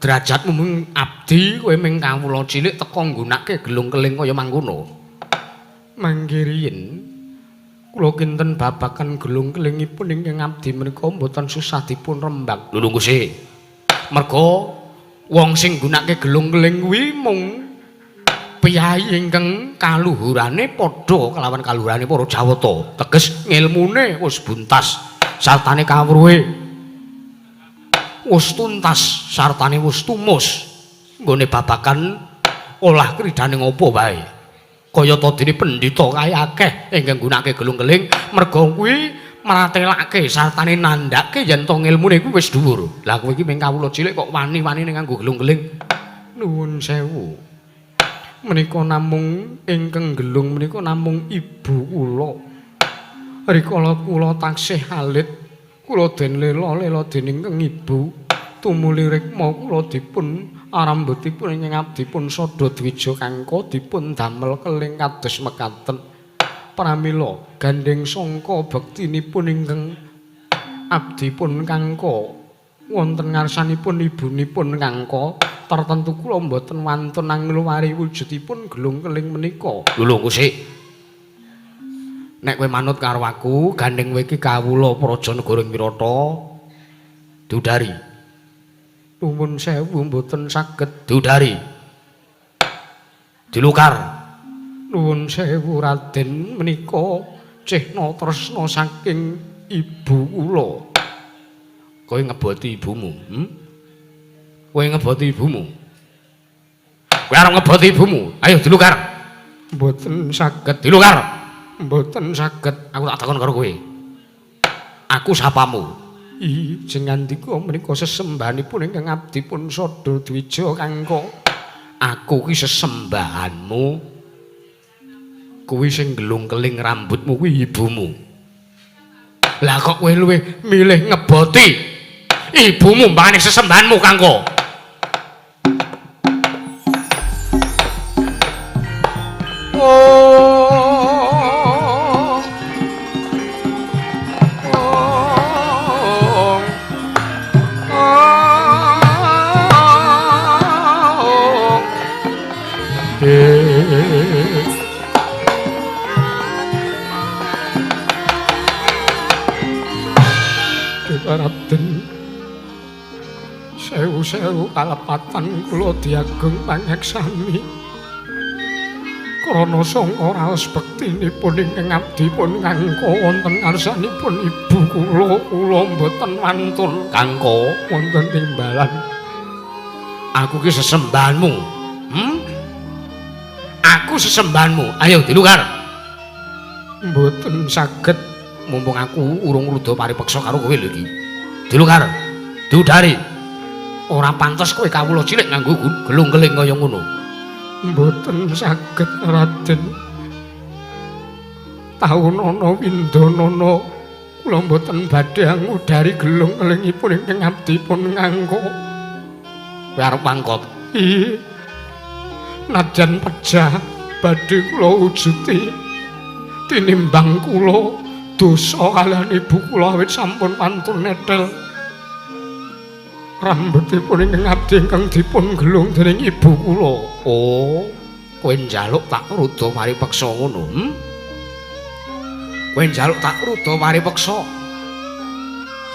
Derajatmu mung abdi, kowe mung kawula cilik teka nggunake gelung keling kaya mangkono. Mangke riyin kula kinten babagan gelung kelingipun ingkang abdi menika mboten susah dipun rembag. Lho sik. Mergo wong sing nggunake gelung keling kuwi mung piyayi ingkang kaluhurane padha kelawan kaluhurane para Jawata. Teges ngilmune wis buntas, sartane kawruhe wis tuntas, sartane wis tumus nggone babagan olah kridane ngopo wae. Kaya ta dene pendhita kae akeh ingkang nggunakake gelung keling, merga kuwi mratelake sartane nandhake yen to ngilmune kuwi wis dhuwur. Lah kowe iki mung kawula cilik kok wani-wanine nganggo gelung keling. Nuwun sewu. Menika namung ingkang gelung menika namung ibu kula. Rikala kula taksih alit, kula den lela-lela dening keng ibu, tumuli rikma kula dipun arambutipun ingkang abdipun Sada Dwija Kangka dipun damel keling kados mekaten. Pramila gandheng sangka bektinipun ingkang abdipun Kangka wonten ngarsanipun ibunipun Kangka Tartemtu kula mboten wantun ngluwari wujudipun gelung keling menika. Lho Kusik. Nek kowe manut karo aku, gandeng kowe iki kawula praja negara Wirata. Diudari. Nuwun sewu mboten saged. Diudari. Dilukar. Nuwun sewu Raden, menika cehna tresna saking ibu kula. Kowe ngeboti ibumu, hm? Kowe ngeboti ibumu. Kowe arep ngeboti ibumu. Ayo dilukar. Mboten saged. Dilukar. Mboten saged. Aku tak takon karo kowe. Aku sapamu? Ih, jengandika menika sesembahanipun ingkang abdi pun Sada Dwija Kangka. Aku ki sesembahanmu. Kuwi sing gelung keling rambutmu kuwi ibumu. Lah kok kowe luwih milih ngeboti ibumu mbangane sesembahanmu Kangka? Oh. Raden, sewu-sewu kalepatan kula diageng pangeksani krana sangka raos bektinipun ingkang abdi pun Kangka wonten ngarsanipun ibu kula, kula mboten wantun. Kangka wonten timbalan. Aku ki sesembahanmu. Hm? Aku sesembahanmu. Ayo dilukar. Mboten saged. Mumpung aku urung ruda paripeksa karo kowe lho iki. Dilukar. Diudari. Ora pantes kowe kawula cilik nganggo gelung keling kaya ngono. Mboten saged Raden. Taunana windanana kula mboten badhe ngudari gelung kelingipun ingkang abdi pun Kangka. Kowe arep mangkot? Ih. Nadyan pejah badhe kula wujuti tinimbang kula dosa kaliyan ibu kula awit sampun wantun netel rambutipun ingkang abdi ingkang dipun gelung dening ibu kula. Oh, kowe njaluk tak ruda paripeksa ngono, hm? Kowe njaluk tak ruda paripeksa.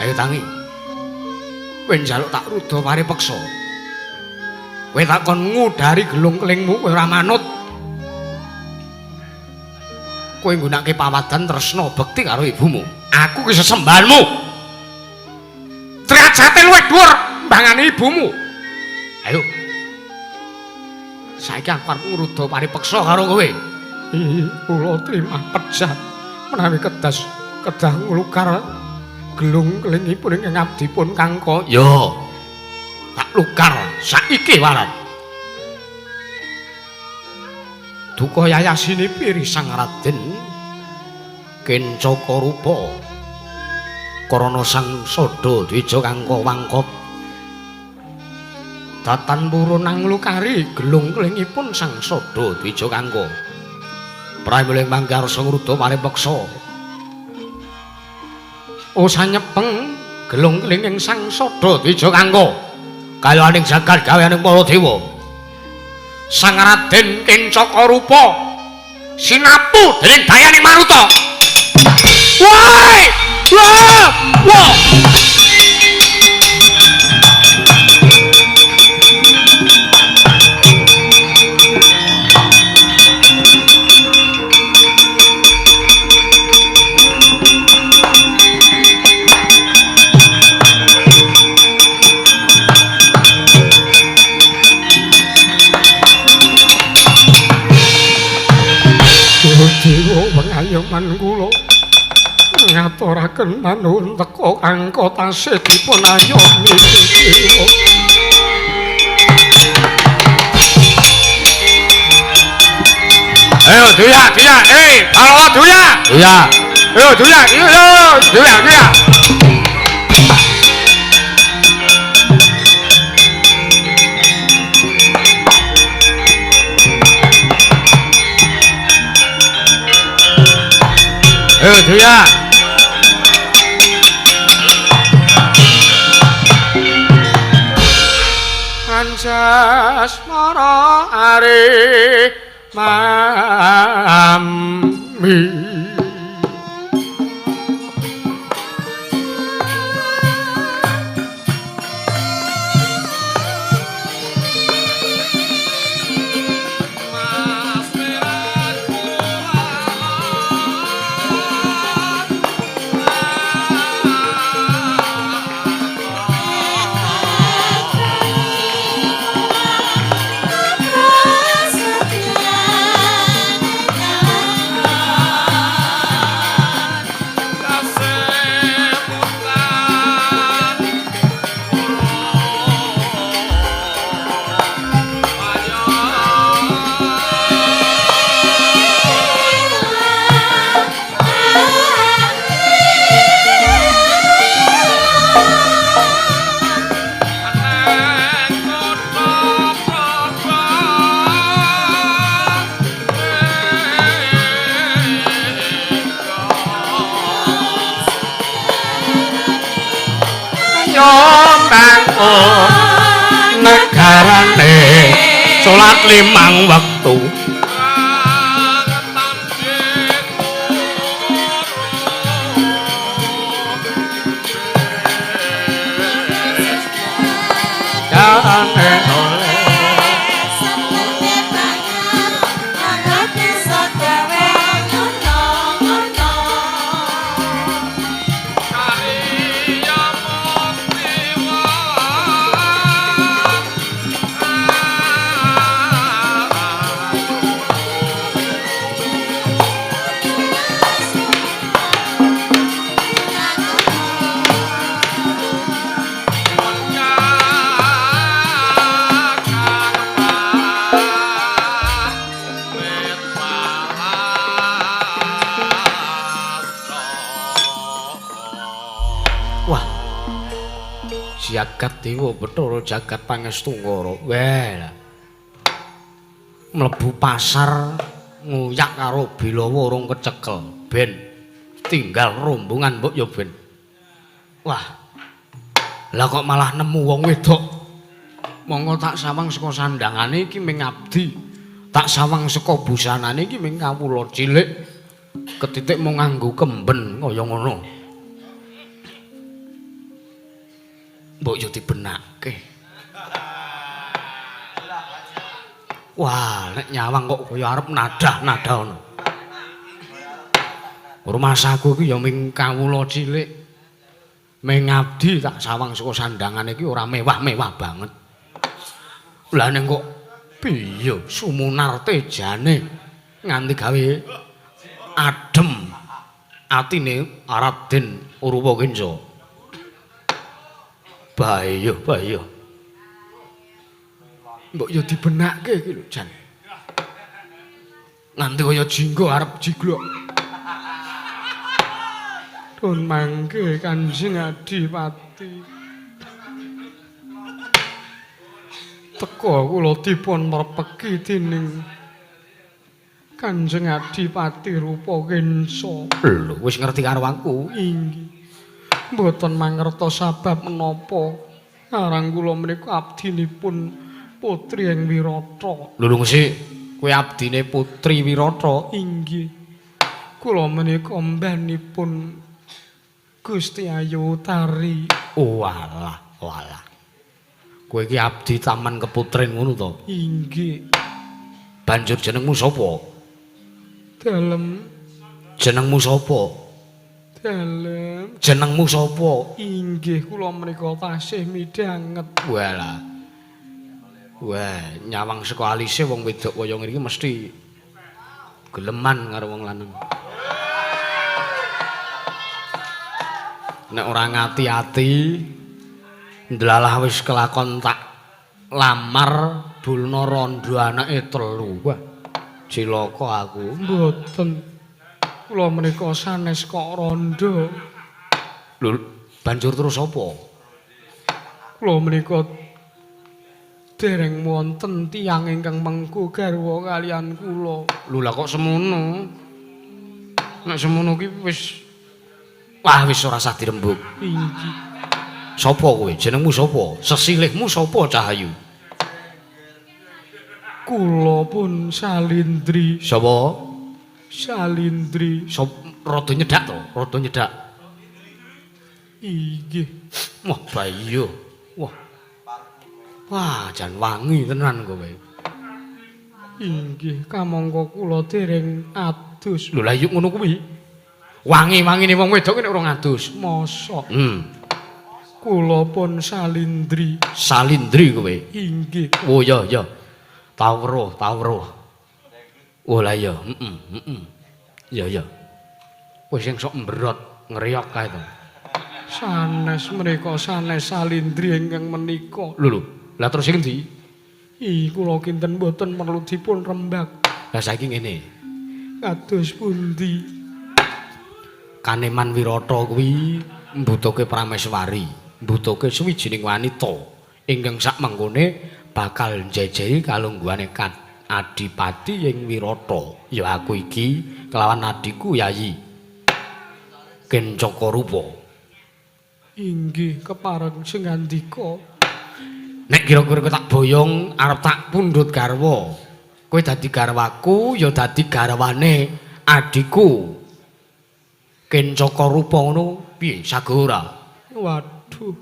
Ayo tangi. Kowe njaluk tak ruda paripeksa. Kowe tak kon ngudari gelung kelingmu kowe ora manut. Kowe nggunakake pawadan tresna bekti karo ibumu. Aku ki sesembahanmu. Derajate luwih dhuwur mbangane ibumu. Ayo. Saiki aku arep ngruda paripeksa karo kowe. Ih, kula trimah pejah menawi kedas kedah nglukar gelung kelingipun ingkang abdi pun Kangka. Yo. Tak lukar saiki waran. Duka yayasine piri Sang Raden Kencaka rupa karana Sang Sada Dwija Kangka wangkot datan purun nglukari gelung kelingipun Sang Sada Dwija Kangka. Pramila mangke arsa ngruda paripeksa. Oh sanyepeng gelung kelinging Sang Sada Dwija Kangka kayaning jagat gaweaning para dewa. Sang Raden Kencaka rupa sinapu dening dayaning maruta. Woi! Wah! Wah! Dewa pengayoman kula ngaturaken panuwun teka Kangka tasih dipun ayomi dewa. Ayo duya duya, halo duya duya, ayo duya duya duya duya. Ayo duya. Asmara are mami. Negarane salat 5 wektu. Jagat Dewa Bathara jagat Pangestu Ngara. Weh. Mlebu pasar nguyak karo Bilawa urung kecekel. Ben tinggal rombongan mbok ya ben. Wah. Lah kok malah nemu wong wedok. Monggo tak sawang saka sandangane iki ming abdi. Tak sawang saka busanane iki ming kawula cilik. Ketitik mung nganggo kemben kaya ngono. Mbok yo dibenake. Wah, nek nyawang kok kaya arep nadah-nadah ngono. Rumasaku iki ya ming kawula cilik. Ming abdi tak sawang saka sandangane iki ora mewah-mewah banget. Lah ning kok piye sumunarte jane nganti gawe adem atine Raden Uruwa Kenca. Bayo, bayo. Mbok yo dibenake iki lho, Jan. Nganti kaya jinggo arep jiglok. Dun mangke Kanjeng Adipati. Teka kula dipun merpeki dening Kanjeng Adipati Rupa Kenca. Lho, wis ngerti karo aku. Inggih. Mboten mangertos sabab menapa aran kula menika abdinipun Putri ing Wirata. Lho lho sik, kowe abdine Putri Wirata? Inggih. Kula menika mbanipun Gusti Ayu Utari. Oh alah, walah. Kowe iki abdi taman keputren ngono to? Inggih. Banjur jenengmu sapa? Dalem. Jenengmu sapa? Dalem. Jenengmu sapa? Inggih, kula menika tasih midhanget. Walah. Wah, nyawang saka alise wong wedok kaya ngene iki mesti geleman karo wong lanang. Nek ora ngati-ati ndlalah wis kelakon tak lamar bulna rondo anake 3. Wah, cilaka aku. Mboten. Kula menika sanes kok rondo. Lho, banjur terus apa? Kula menika dereng wonten tiyang ingkang mengku garwa kalian kula. Lho lah kok semono? Nek semono ki wis wah wis ora usah dirembug. Inggih. Sapa kowe? Jenengmu sapa? Sesilihmu sapa, Cahayu? Kula pun Salindri. Sapa? Salindri. Sop rada nyedak to, rada nyedak. Inggih. Wah, bayo. Wah. Wah, jan wangi tenan kowe. Inggih, kamangka kula dereng adus. Lho lah yuk ngono kuwi. Wangi-wangine wong wedok nek ora adus. Mosok. Kula pun Salindri. Salindri kowe. Inggih. Oh iya iya. Tau weruh, tau weruh. Oh lah iya, heeh. Iya iya. Wis sing sok mbrot ngriyok kae to. Sanes menika sanes Salindri ingkang menika. Lho lho, lah terus sing endi? Ih, kula kinten mboten perlu dipun rembag. Lah saiki ngene. Kados pundi? Kaneman Wirata kuwi mbutuhke prameswari, mbutuhke suwijining wanita ingkang sak mengkone bakal njejeri kalungguhane Adipati ing Wirata. Ya aku iki kelawan adhiku Yayi Kencaka Rupa. Inggih, kepareng sing ngandika. Nek kira-kira kowe tak boyong arep tak pundhut garwa. Kowe dadi garwaku ya dadi garwane adhiku Kencaka Rupa ngono piye sago ora? Waduh.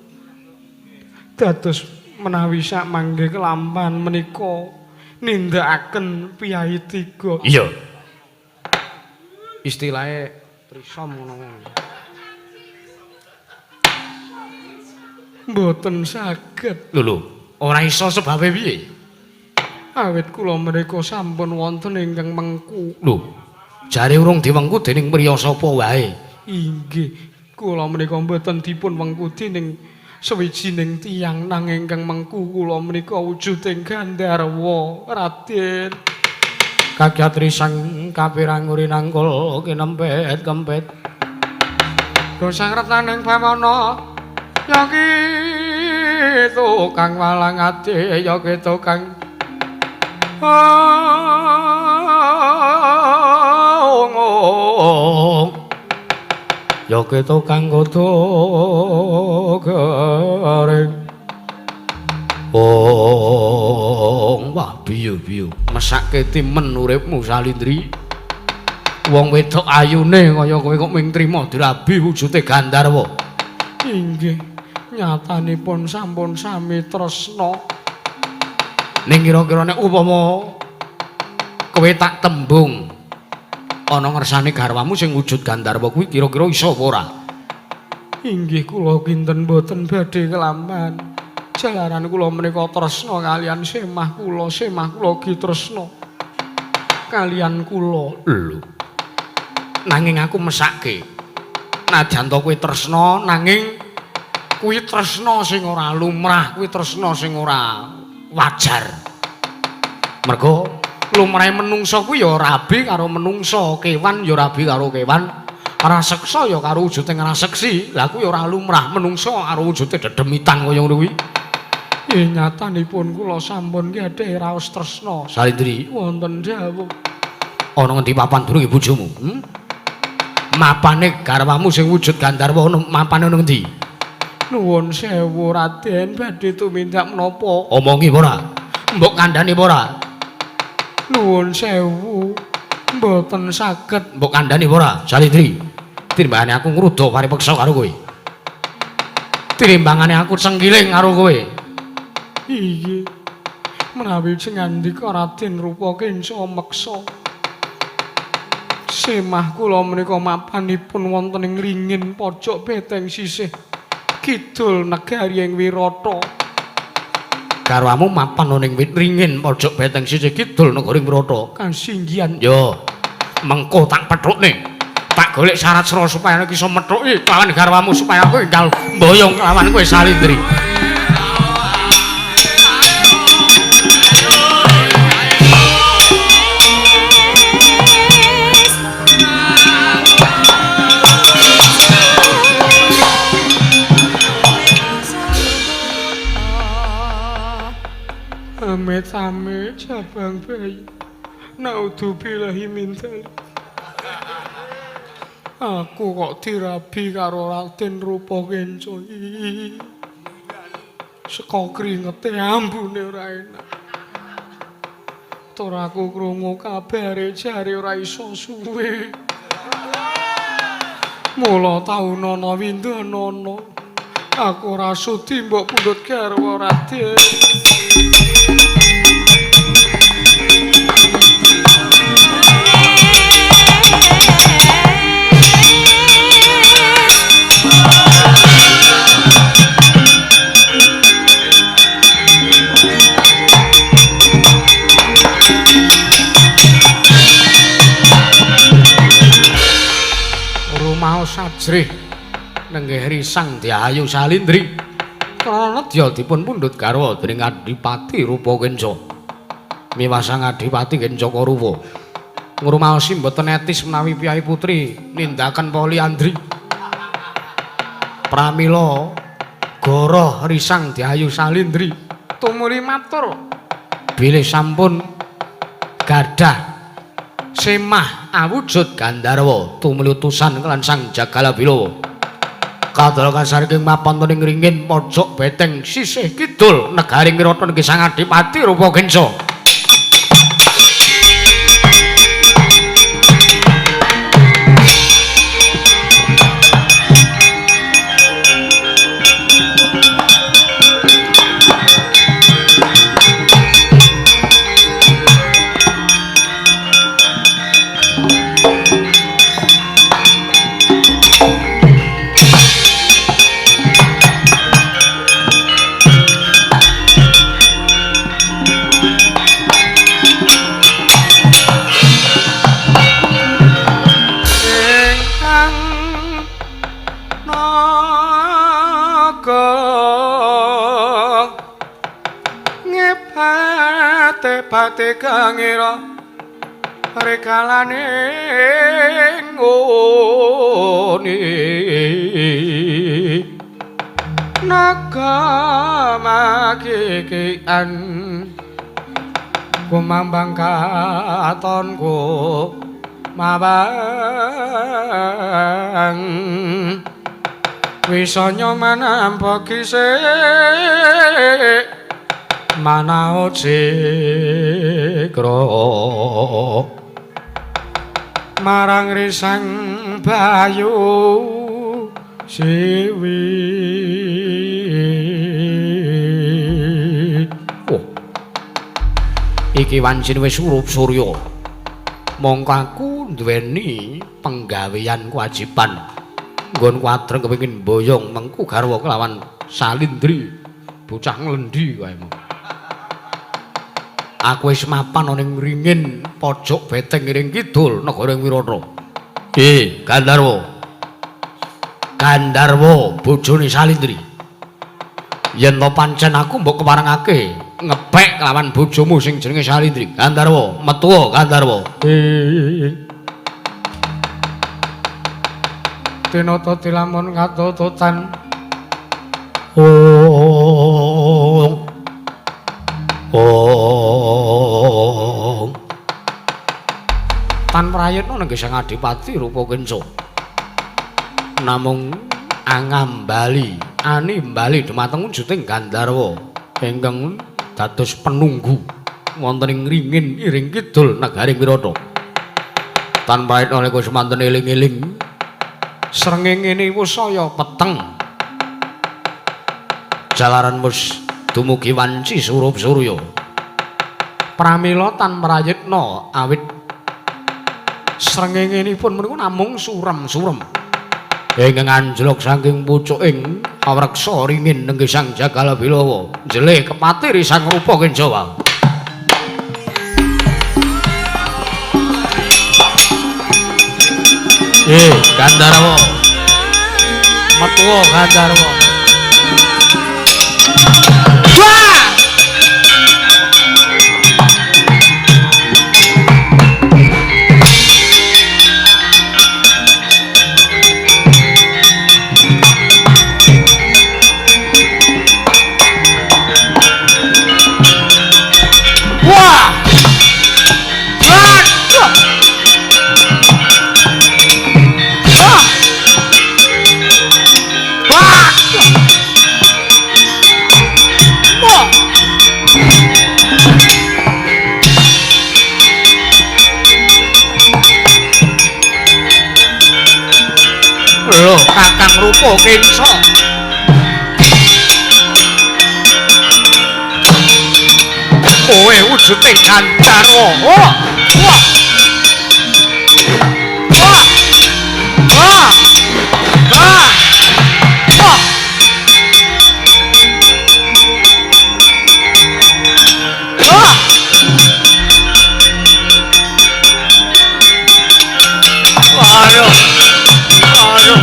Dados menawi sak mangke kelampahan menika nindakaken piyayi tiga. Iya. Istilahe trisom ngono. Mboten saged. Lho lho, ora iso sebabe piye? Awit kula menika sampun wonten ingkang mengku. Lho, jare urung diwengku dening priya sapa wae? Inggih, kula menika mboten dipun wengku dening sawijining tiyang, nanging ingkang mengku kula menika wujuding Gandharwa Raden. Kagyat risang kapirang urinangkul kinempet kempet. Dosang retaning bawana ya ki tukang walang ati ya ki tukang ong ya ki tukang kudu garing. Ong wah biyu-biyu mesake timen uripmu Salindri. Wong wedok ayune kaya kowe kok ming trima dirabi wujude Gandharwa. Inggih, nyatanipun sampun sami tresna. Ning kira-kira nek upama kowe tak tembung ana ngersane garwamu sing wujud Gandharwa kuwi kira-kira iso apa ora? Inggih, kula kinten mboten badhe kelampahan. Jalaran kula menika tresna kalian semah kula, semah kula ugi tresna kalian kula. Lho. Nanging aku mesake. Najan to kowe tresna nanging kuwi tresna sing ora lumrah, kuwi tresna sing ora wajar. Mergo lumrahe menungsa kuwi ya rabi karo menungsa, kewan ya rabi karo kewan, raseksa ya karo wujude raseksi. Lah kuwi ora lumrah menungsa karo wujude dedemitan kaya ngono kuwi. Nyatanipun kula sampun gadhahi raos tresna. Salindri, wonten dawuh. Ana ngendi papan durunge bojomu? Mapane garwamu sing wujud Gandharwa ana mapane ana ngendi? Nuwun sewu Raden, badhe tumindak menapa? Omongi ora? Mbok kandhani ora? Nuwun sewu, mboten saged. Mbok kandhani ora, Salindri? Timbangane aku ngruda paripeksa karo kowe. Timbangane aku cengkiling karo kowe. Iya. Menawi sing ngandika Raden Rupa Kenca meksa. Semah kula menika mapanipun wonten ing ringin pojok beteng sisih kidul negari ing Wirata. Garwamu mapan ana ing ringin pojok beteng sisih kidul negari ing Wirata. Kasinggihan. Yo. Mengko tak pethukne. Tak golek syarat sera supaya iso methuki kelawan garwamu supaya aku enggal mboyong kelawan kowe Salindri. Amit-amit jabang bayi naudzubillahi min dzalik. Aku kok dirabi karo Raden Rupa Kenca. Saka kringete ambune ora enak. Tur aku krungu kabare jare ora iso suwe. Mula taunana windanana. Aku ora sudi mbok pundhut garwa Raden. Rumaos ajrih nenggih Risang Dyayu Salindri krana nedya dipun pundhut garwa dening Adipati Rupa Kenca. Miwah Sang Adipati Kenca Karuwa ngrumaosi mboten etis menawi piyai putri nindaken poliandri. Pramila goroh Risang Dyayu Salindri tumuli matur bilih sampun gadah semah awujud Gandharwa tumuli utusan kelan Sang Jagala Bilawa. Kadol kasarking mapan ing ringin pojok beteng sisih kidul negari Wirata nggih Sang Adipati Rupa Kenca. Pate kangira rekalane ngoni naga makikian kumambang katonku mawang wisanya manampa kisik manao cikra marang Risang Bayu Siwi. Oh, iki wancine wis urup surya. Mongko aku duweni penggawean kewajiban nggon kuadreng kepengin mboyong mengku garwa kelawan Salindri bocah nglendi kae. Aku wis mapan ana ing ringin pojok beteng ring kidul negara Wirata. Gandharwa. Gandharwa bojone Salindri. Yen to pancen aku mbok keparengake ngepek kelawan bojomu sing jenenge Salindri. Gandharwa, metuwa Gandharwa. Tinata tilamun katututan. Oh. Oh. Tan prayitna nenggih Sang Adipati Rupa Kenca. Namung angambali, animbali dumateng wujuding Gandharwa ingkang dados penunggu wonten ing ringin iring kidul negaring Wirata. Tan prayitna nika semanten eling-eling srengenge wis saya peteng. Jalaran wis dumugi wanci surup surya. Pramila tan prayitna awit srengengenipun menika namung surem-surem. Ingkang anjlok saking pucuking awreksa ringin nenggih Sang Jagala Bilawa njelih kepati Risang Rupa Kenca. Gandharwa. Metuwa Gandharwa. Wah! Wah! Wah! Wah! rupa kenca. Kowe wujuding Gandharwa. Wah. Wah. Wah. Wah. Wah. Wah. Wah. Aduh. Aduh.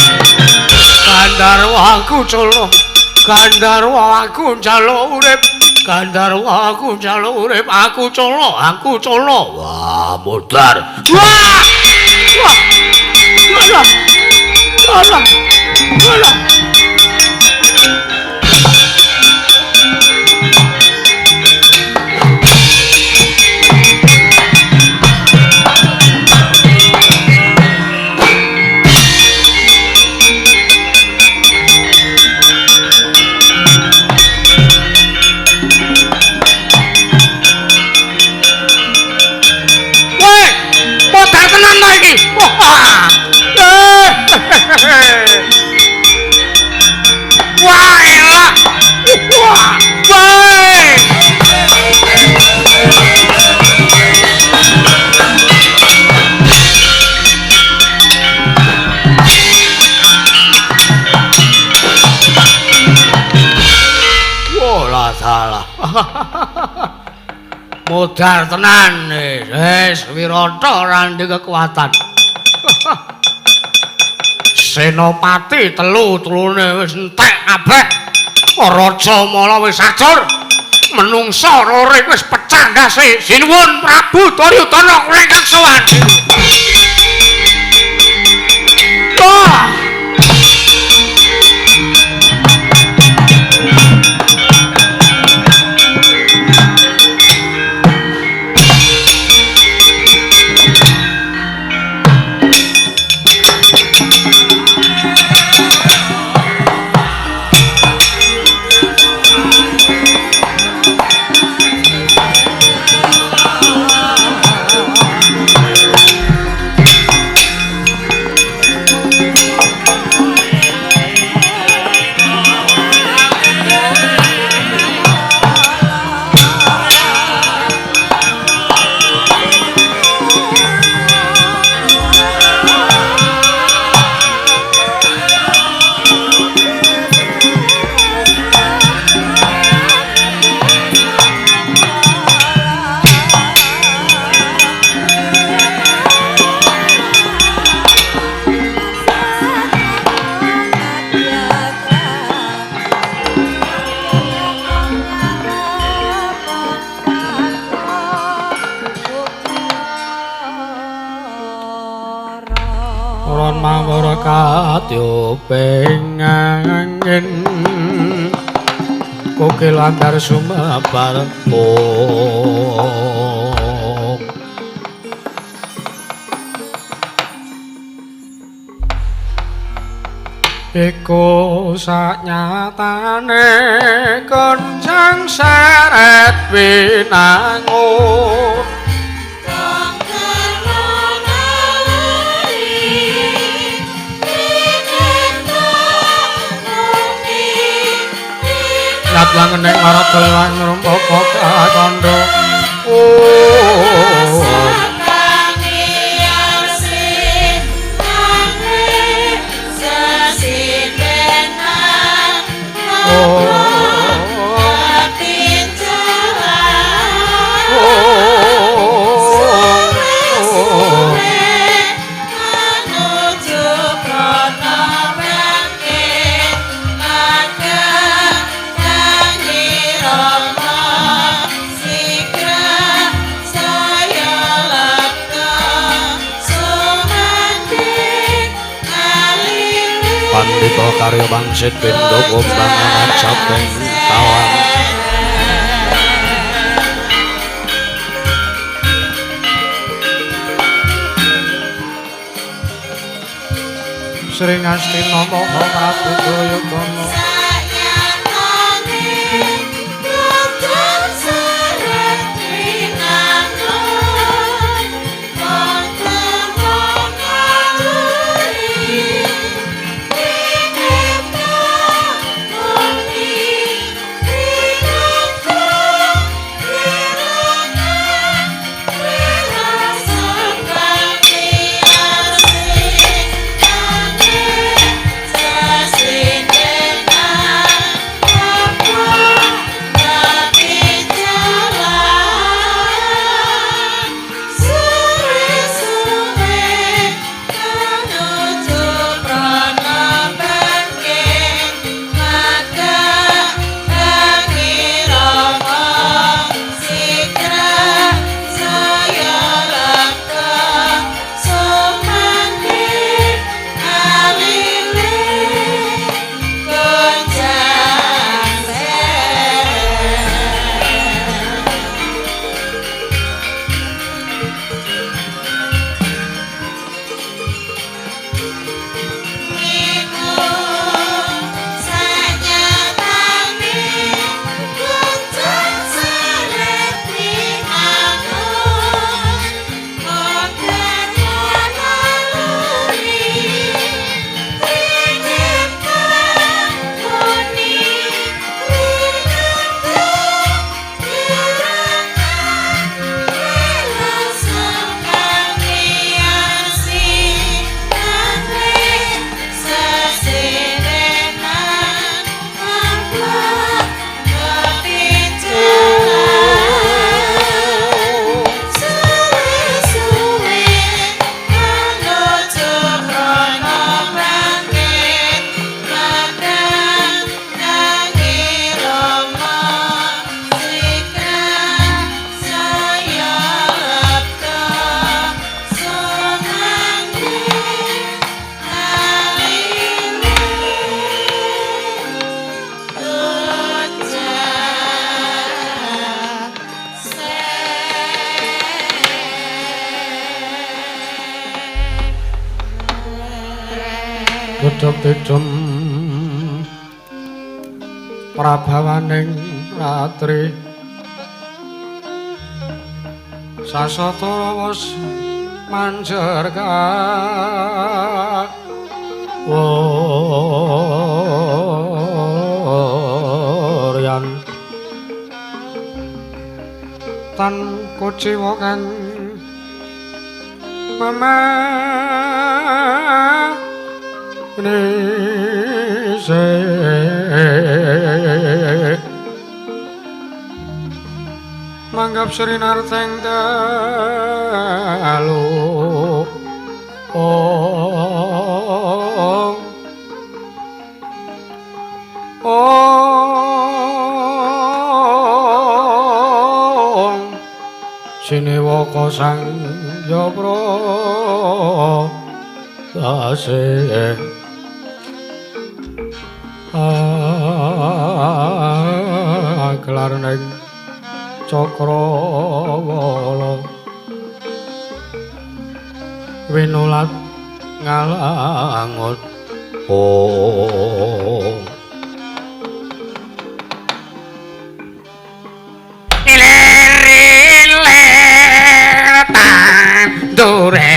Gandharwa aku colo. Gandharwa aku njaluk urip. Gandharwa aku njaluk urip, aku colo, aku colo. Wah, modar. Wah! Wah! Alah. Alah. Alah. Wah, elah. Wah, wah. Wah, salah. Modar tenan wis Wirata ora ndek kekuatan. Senopati telu-telune wis entek kabeh. Raja Mala wis acur. Menungsa loro wis pecah ndase. Sinuwun Prabu Duryudana kula ingkang sowan. Wah. Pengangin kokil antar sumebar om. Iku saknyatane kencang seret winangun. Latlang ning marang lan ngrumpaka kandha. Oh. Pandita karya wangsit pindha kumbangan ajaping kawan. Sri Ngastina Maha Prabu Duryudana. Gedhog tidem prabawaning ratri sasatara wis manjer kawuryan tan kuciwa kang memanise manggap Sri Narteng dalu ong ong sinewaka sang yapra dase gelar ning cakrawala winulat ngalangut oh Ilir-ilir tandure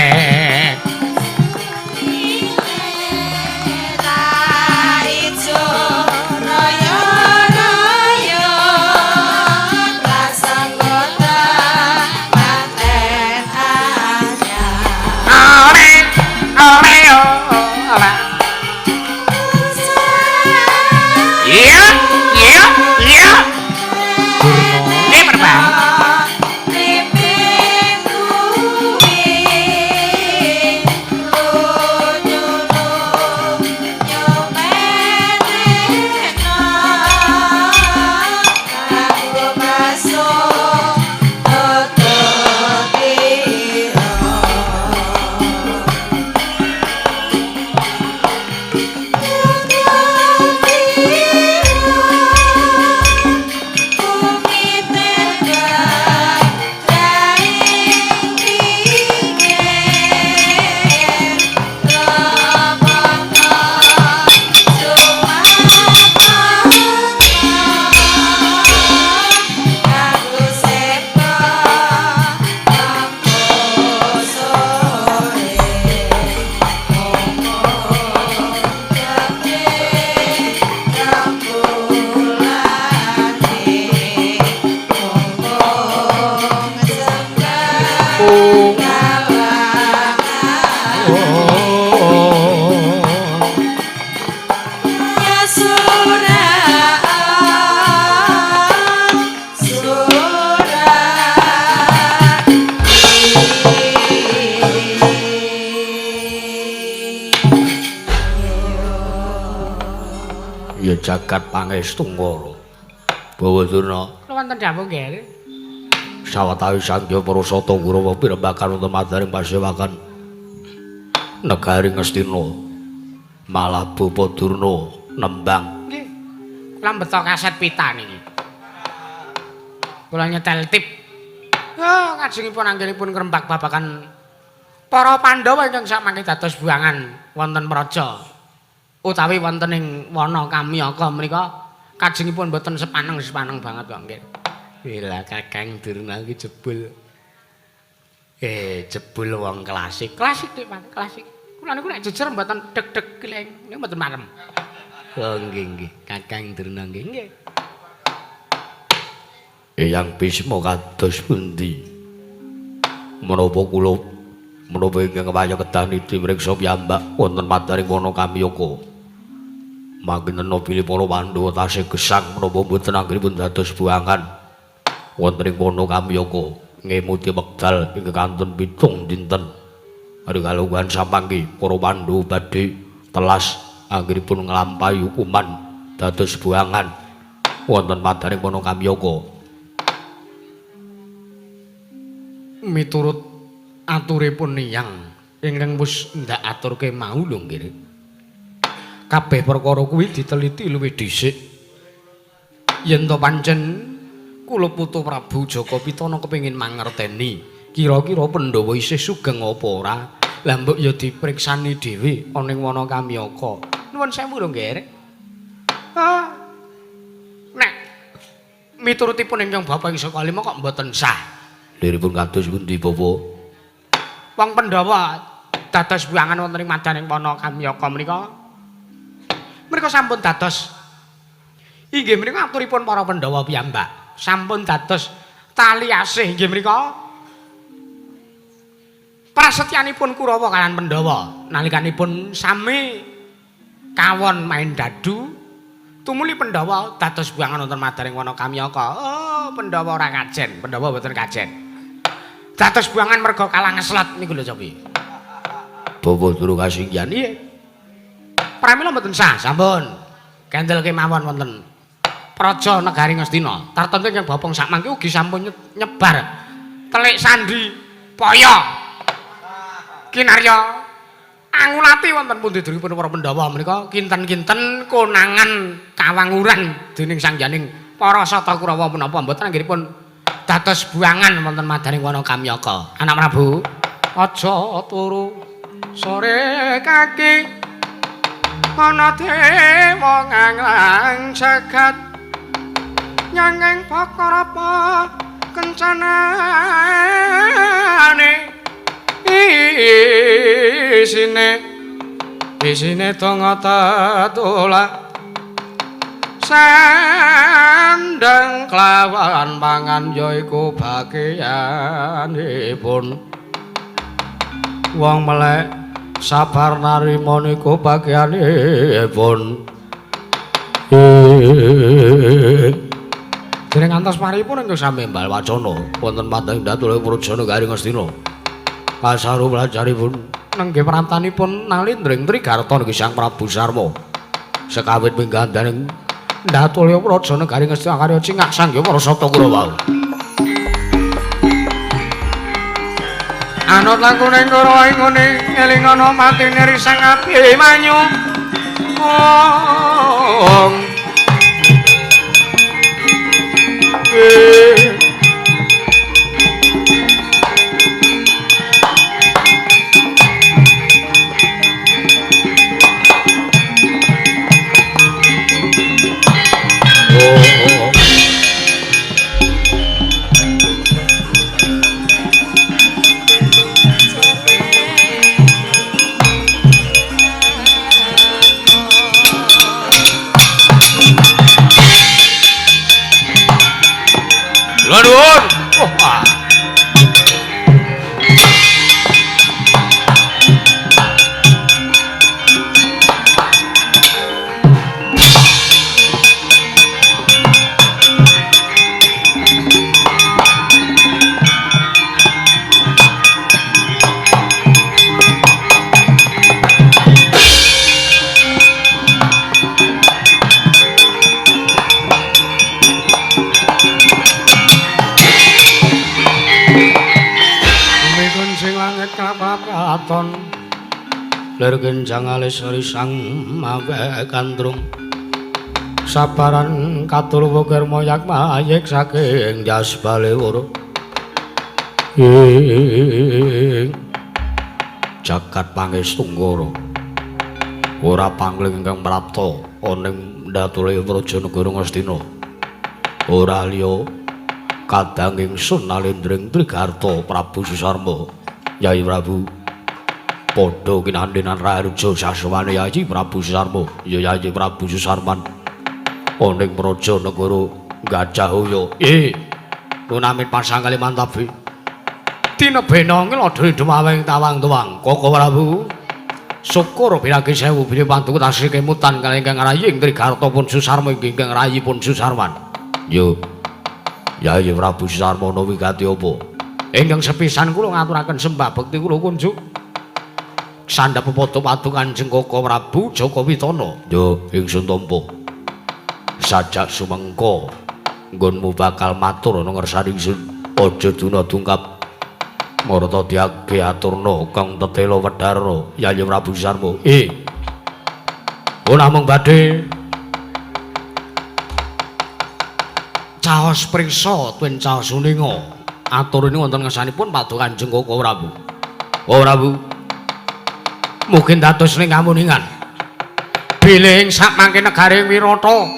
Jagat pangestu ngoro. Bawa Durna. Kula wonten dawuh nggih. Sawetawis Sangya para sata Kurawa pirembakan wonten madaring pasewakan negari Ngastina. Malah Bapa Durna nembang. Nggih. Kula mbeto kaset pita niki. Kula nyetel tip. Oh, kajengipun anggenipun ngrembak babagan para Pandhawa ingkang samangke dados buangan wonten praja. Utawi wonten ing wana Kamyaka menika kajengipun mboten sepaneng-sepaneng banget kok nggih. Wila Kakang Durna iki jebul. Jebul wong klasik. Klasik Dik, Pak, klasik. Kula niku nek jejer mboten deg-deg kileng, niku mboten marem. Oh nggih nggih, Kakang Durna nggih nggih. Eyang Bisma kados pundi? Menapa kula menapa ingkang waya kedah niti mriksa piyambak wonten madaring wana Kamyaka? Mangkene bilih para Pandhawa tasih gesang menapa mboten anggenipun dados buangan wonten ing wana Kamyaka ngemuti wekdal ingkang kantun 7 dinten. Ari kalungguhan samangke para Pandhawa badhe telas anggenipun nglampahi hukuman dados buangan wonten madaring wana Kamyaka. Miturut aturipun niyang ingkang wis ndak aturke mau lho nggih. Kabeh perkara kuwi diteliti luwih dhisik. Yen to pancen kula putu Prabu Jaka Pitana kepengin mangerteni kira-kira Pandhawa isih sugeng apa ora, Lah mbok ya dipriksani dhewe ana ing wana Kamyaka. Nuwun sewu lho, Nggih. Ah. Nek miturutipun ingkang bapa ing saka lima kok mboten sah. Liripun kados pundi, Bapak? Wong Pandhawa dados buangan wonten ing madaning wana Kamyaka menika. Menika sampun dados inggih menika aturipun para Pandhawa piyambak. Sampun dados tali asih inggih menika prasetyanipun Kurawa kaliyan Pandhawa nalikanipun sami kawon main dadu tumuli Pandhawa dados buangan wonten madaning wana Kamyaka. Oh, Pandhawa ora kajen, Pandhawa mboten kajen. Dados buangan merga kalah ngeslet niku lho cobi. Bapak turu kasinggihan. Iya. Pramila mboten sah, sampun. Kendel kemawon wonten Praja Negari Ngastina. Tartemtu ingkang bapa sakmangke ugi sampun nyebar telik sandi paya kinarya angulati wonten pundi duripun para Pandhawa menika kinten-kinten konangan kawanguran dening sangyaning para Sata Kurawa menapa mboten anggenipun dados buangan wonten madaning wana Kamyaka. Anak Prabu, aja turu sore kaki ana dewa nganglang jagat nyangeng perkara kencanane isine donga tetulak sandang kelawan pangan yaiku bagianipun wong melek sabar narima niku bagianipun. Dereng ngantos paripun ingkang sami embal wacana wonten padang Datulaya Praja Negari Ngastina. Kasaru pelajaripun nenggih prantanipun Nalindring Trigarta niki Sang Prabu Sarma. Sekawit minggandaning Datulaya Praja Negari Ngastina karya cingak sangya para Sata Kurawa. Anut langkung Kurawa ing ngene ngelingana matine Sang Abimanyu. Ong Nuwun. Oh, ah. Katon lir genjang alis risang mawe kandrung sabaran katur wukir moyak mayek saking jas balewur ing jagat pangestu ora pangling ingkang prapta ana ing Datulaya Praja Negara Ngastina ora liya kadang ingsun Nalindring Trigarta Prabu Susarma. Yai Prabu padha kinandenan raharja saswane Yayi Prabu Susarma ya Yayi Prabu Susarman ana ing praja negara Gajahaya. Nunamit pasang Kalimantabi tinebena ngelodhe demawing tawang-tuwang. Koko Prabu syukur binagi sewu bilih pantuku tasih kemutan kalih ingkang rayi ing Trigarta pun Susarma ingkang rayi pun Susarman. Yo Yayi Prabu Susarma ana wigati apa? Ingkang sepisan kula ngaturaken sembah bekti kula kunjuk sandhap pepadha padu Kanjeng Koko Prabu Jaka Witana. Yo ingsun tampa sajak sumengko nggonmu bakal matur ana ngersane ingsun aja duna dungkap marta diage aturna kang tetela wedhara Yayi Prabu Sarma. Namung badhe caos priksa tuwin caos uninga. Atur ini wonten ngersanipun Paduka Kanjeng Koko Prabu. Oh Prabu, Mugi dados ning kamuningan. Bilih ing sakmangke negari Wirata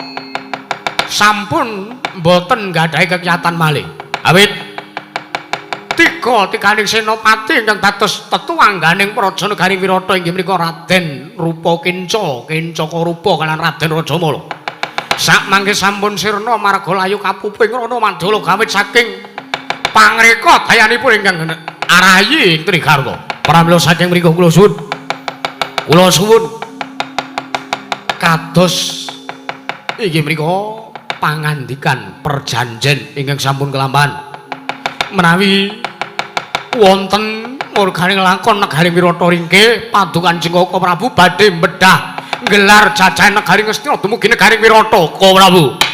sampun mboten nggadahi kekiyatan malih. Awit tiga-tiganing senopati ingkang dados tetuwangganing praja negari Wirata inggih menika Raden Rupa Kenca, Kencaka Rupa kaliyan Raden Rajamala. Sakmangke sampun sirna marga layu kapuping rana mandala gawit saking pangreka dayanipun ingkang arayi ing Trigarta. Pramila saking mriku kula suwun. Kula suwun kados inggih menika pangandikan perjanjen ingkang sampun kelampahan menawi wonten murganing lakon negari Wirata ringkih paduka Kanjeng Prabu badhe mbedhah nggelar jajahan negari Ngastina dumugi negari Wirata. Ka Prabu.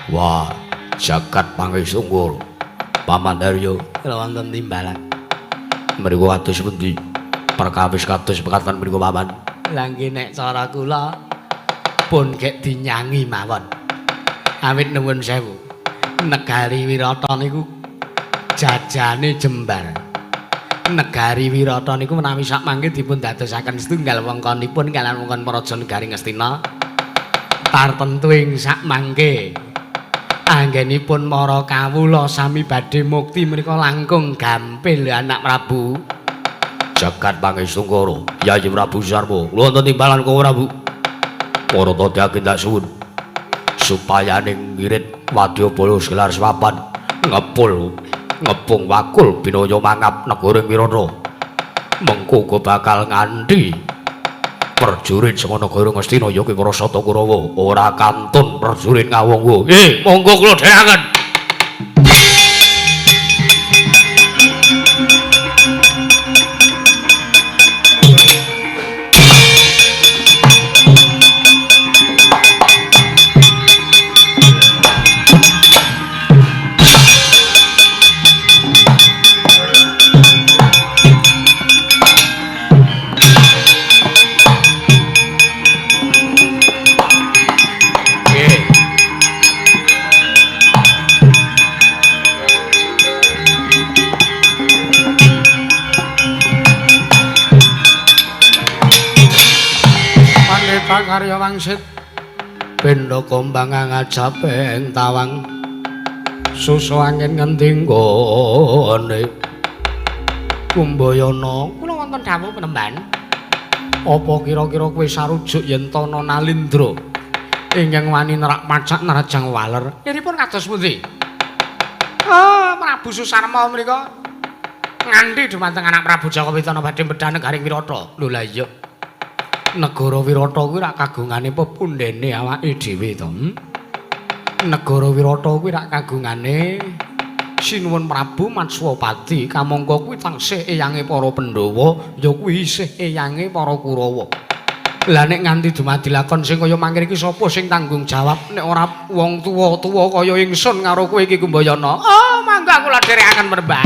Wah, jagat pangestu Paman Haryo wonten timbalan. Mriku kados pundi? Perkawis kados pekatan mriku Paman. Lah nggih nek cara kula pun gek dinyangi mawon. Awit nuwun sewu. Negari Wirata niku jajane jembar. Negari Wirata niku menawi sakmangke dipun dadosaken setunggal wengkonipun kaliyan wengkon praja negari Ngastina. Tartemtu ing sakmangke anggenipun para kawula sami badhe mukti menika langkung gampil anak Prabu. Jagat Pangestungkara Yayi Prabu Sarwa wonten timbalan Kang Prabu. Para todhake ndak suwun supaya ning ngirit wadyabala gelar sepapan ngepul ngepung wakul binaya mangap negara Wirata. Mengko uga bakal nganti prajurit saka negara Ngastina ya kuwi para Sata Kurawa ora kantun prajurit ngawonggo. Monggo kula dherekaken. Karya wangsit benda kombang ngajapeng tawang susu angin ngendi nggone Kumbayana. Kula wonten dawuh penemban. Apa kira-kira kowe sarujuk yen tana Nalindra ingkang wani nerak pacak nerajang waler? Kiripun kados pundi? Oh, Prabu Susarma menika nganti dumateng anak Prabu Jakawitana badhe mbedhah negari Wirata. Lho lah iya. Negara Wirata kuwi rak kagungane pepundhene awake dhewe to. Negara Wirata kuwi rak kagungane Sinuwun Prabu Matswapati, kamangka kuwi tansih eyange para Pandhawa, ya kuwi isih eyange para Kurawa. Lah nek nganti dumadi lakon sing kaya mangkene iki sapa sing tanggung jawab nek ora wong tuwa-tuwa kaya ingsun karo kowe iki Kumbayana? Oh, mangga kula dherekaken penemban.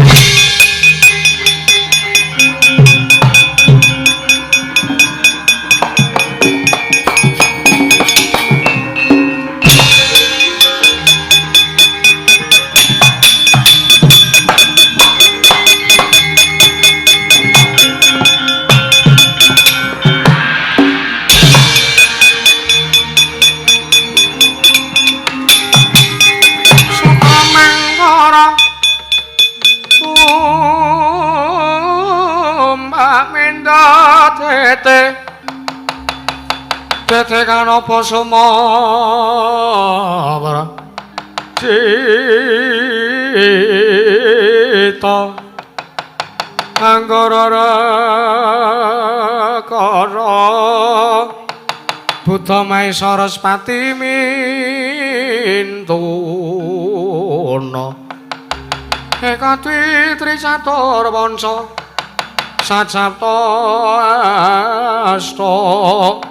Tete kanapa sumawara cita anggara kara Buddha Maha Saraswati mintuna Eka Dwi Tri Catur Panca Sacapta Asta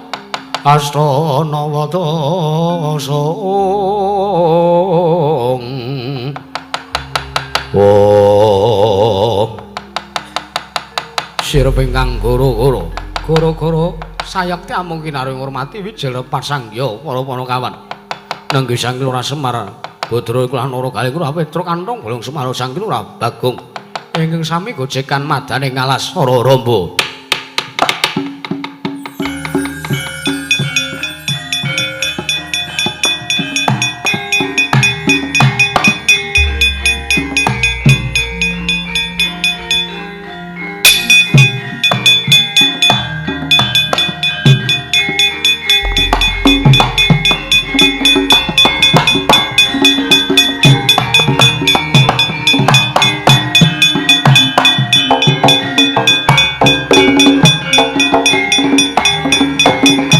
Asta Nawa Dasa Om. Sirep ingkang goro-goro, goro-goro Sayekti amung kinarya ngurmati wijil repat sangya para panakawan. Nenggih Sang Lurah Semar Badra iku lan Nara Galing Lurah Petruk Kantong Bolong Semar Sang Lurah Bagong. Ingkang sami gojekan madane ngalas Hara Ramba.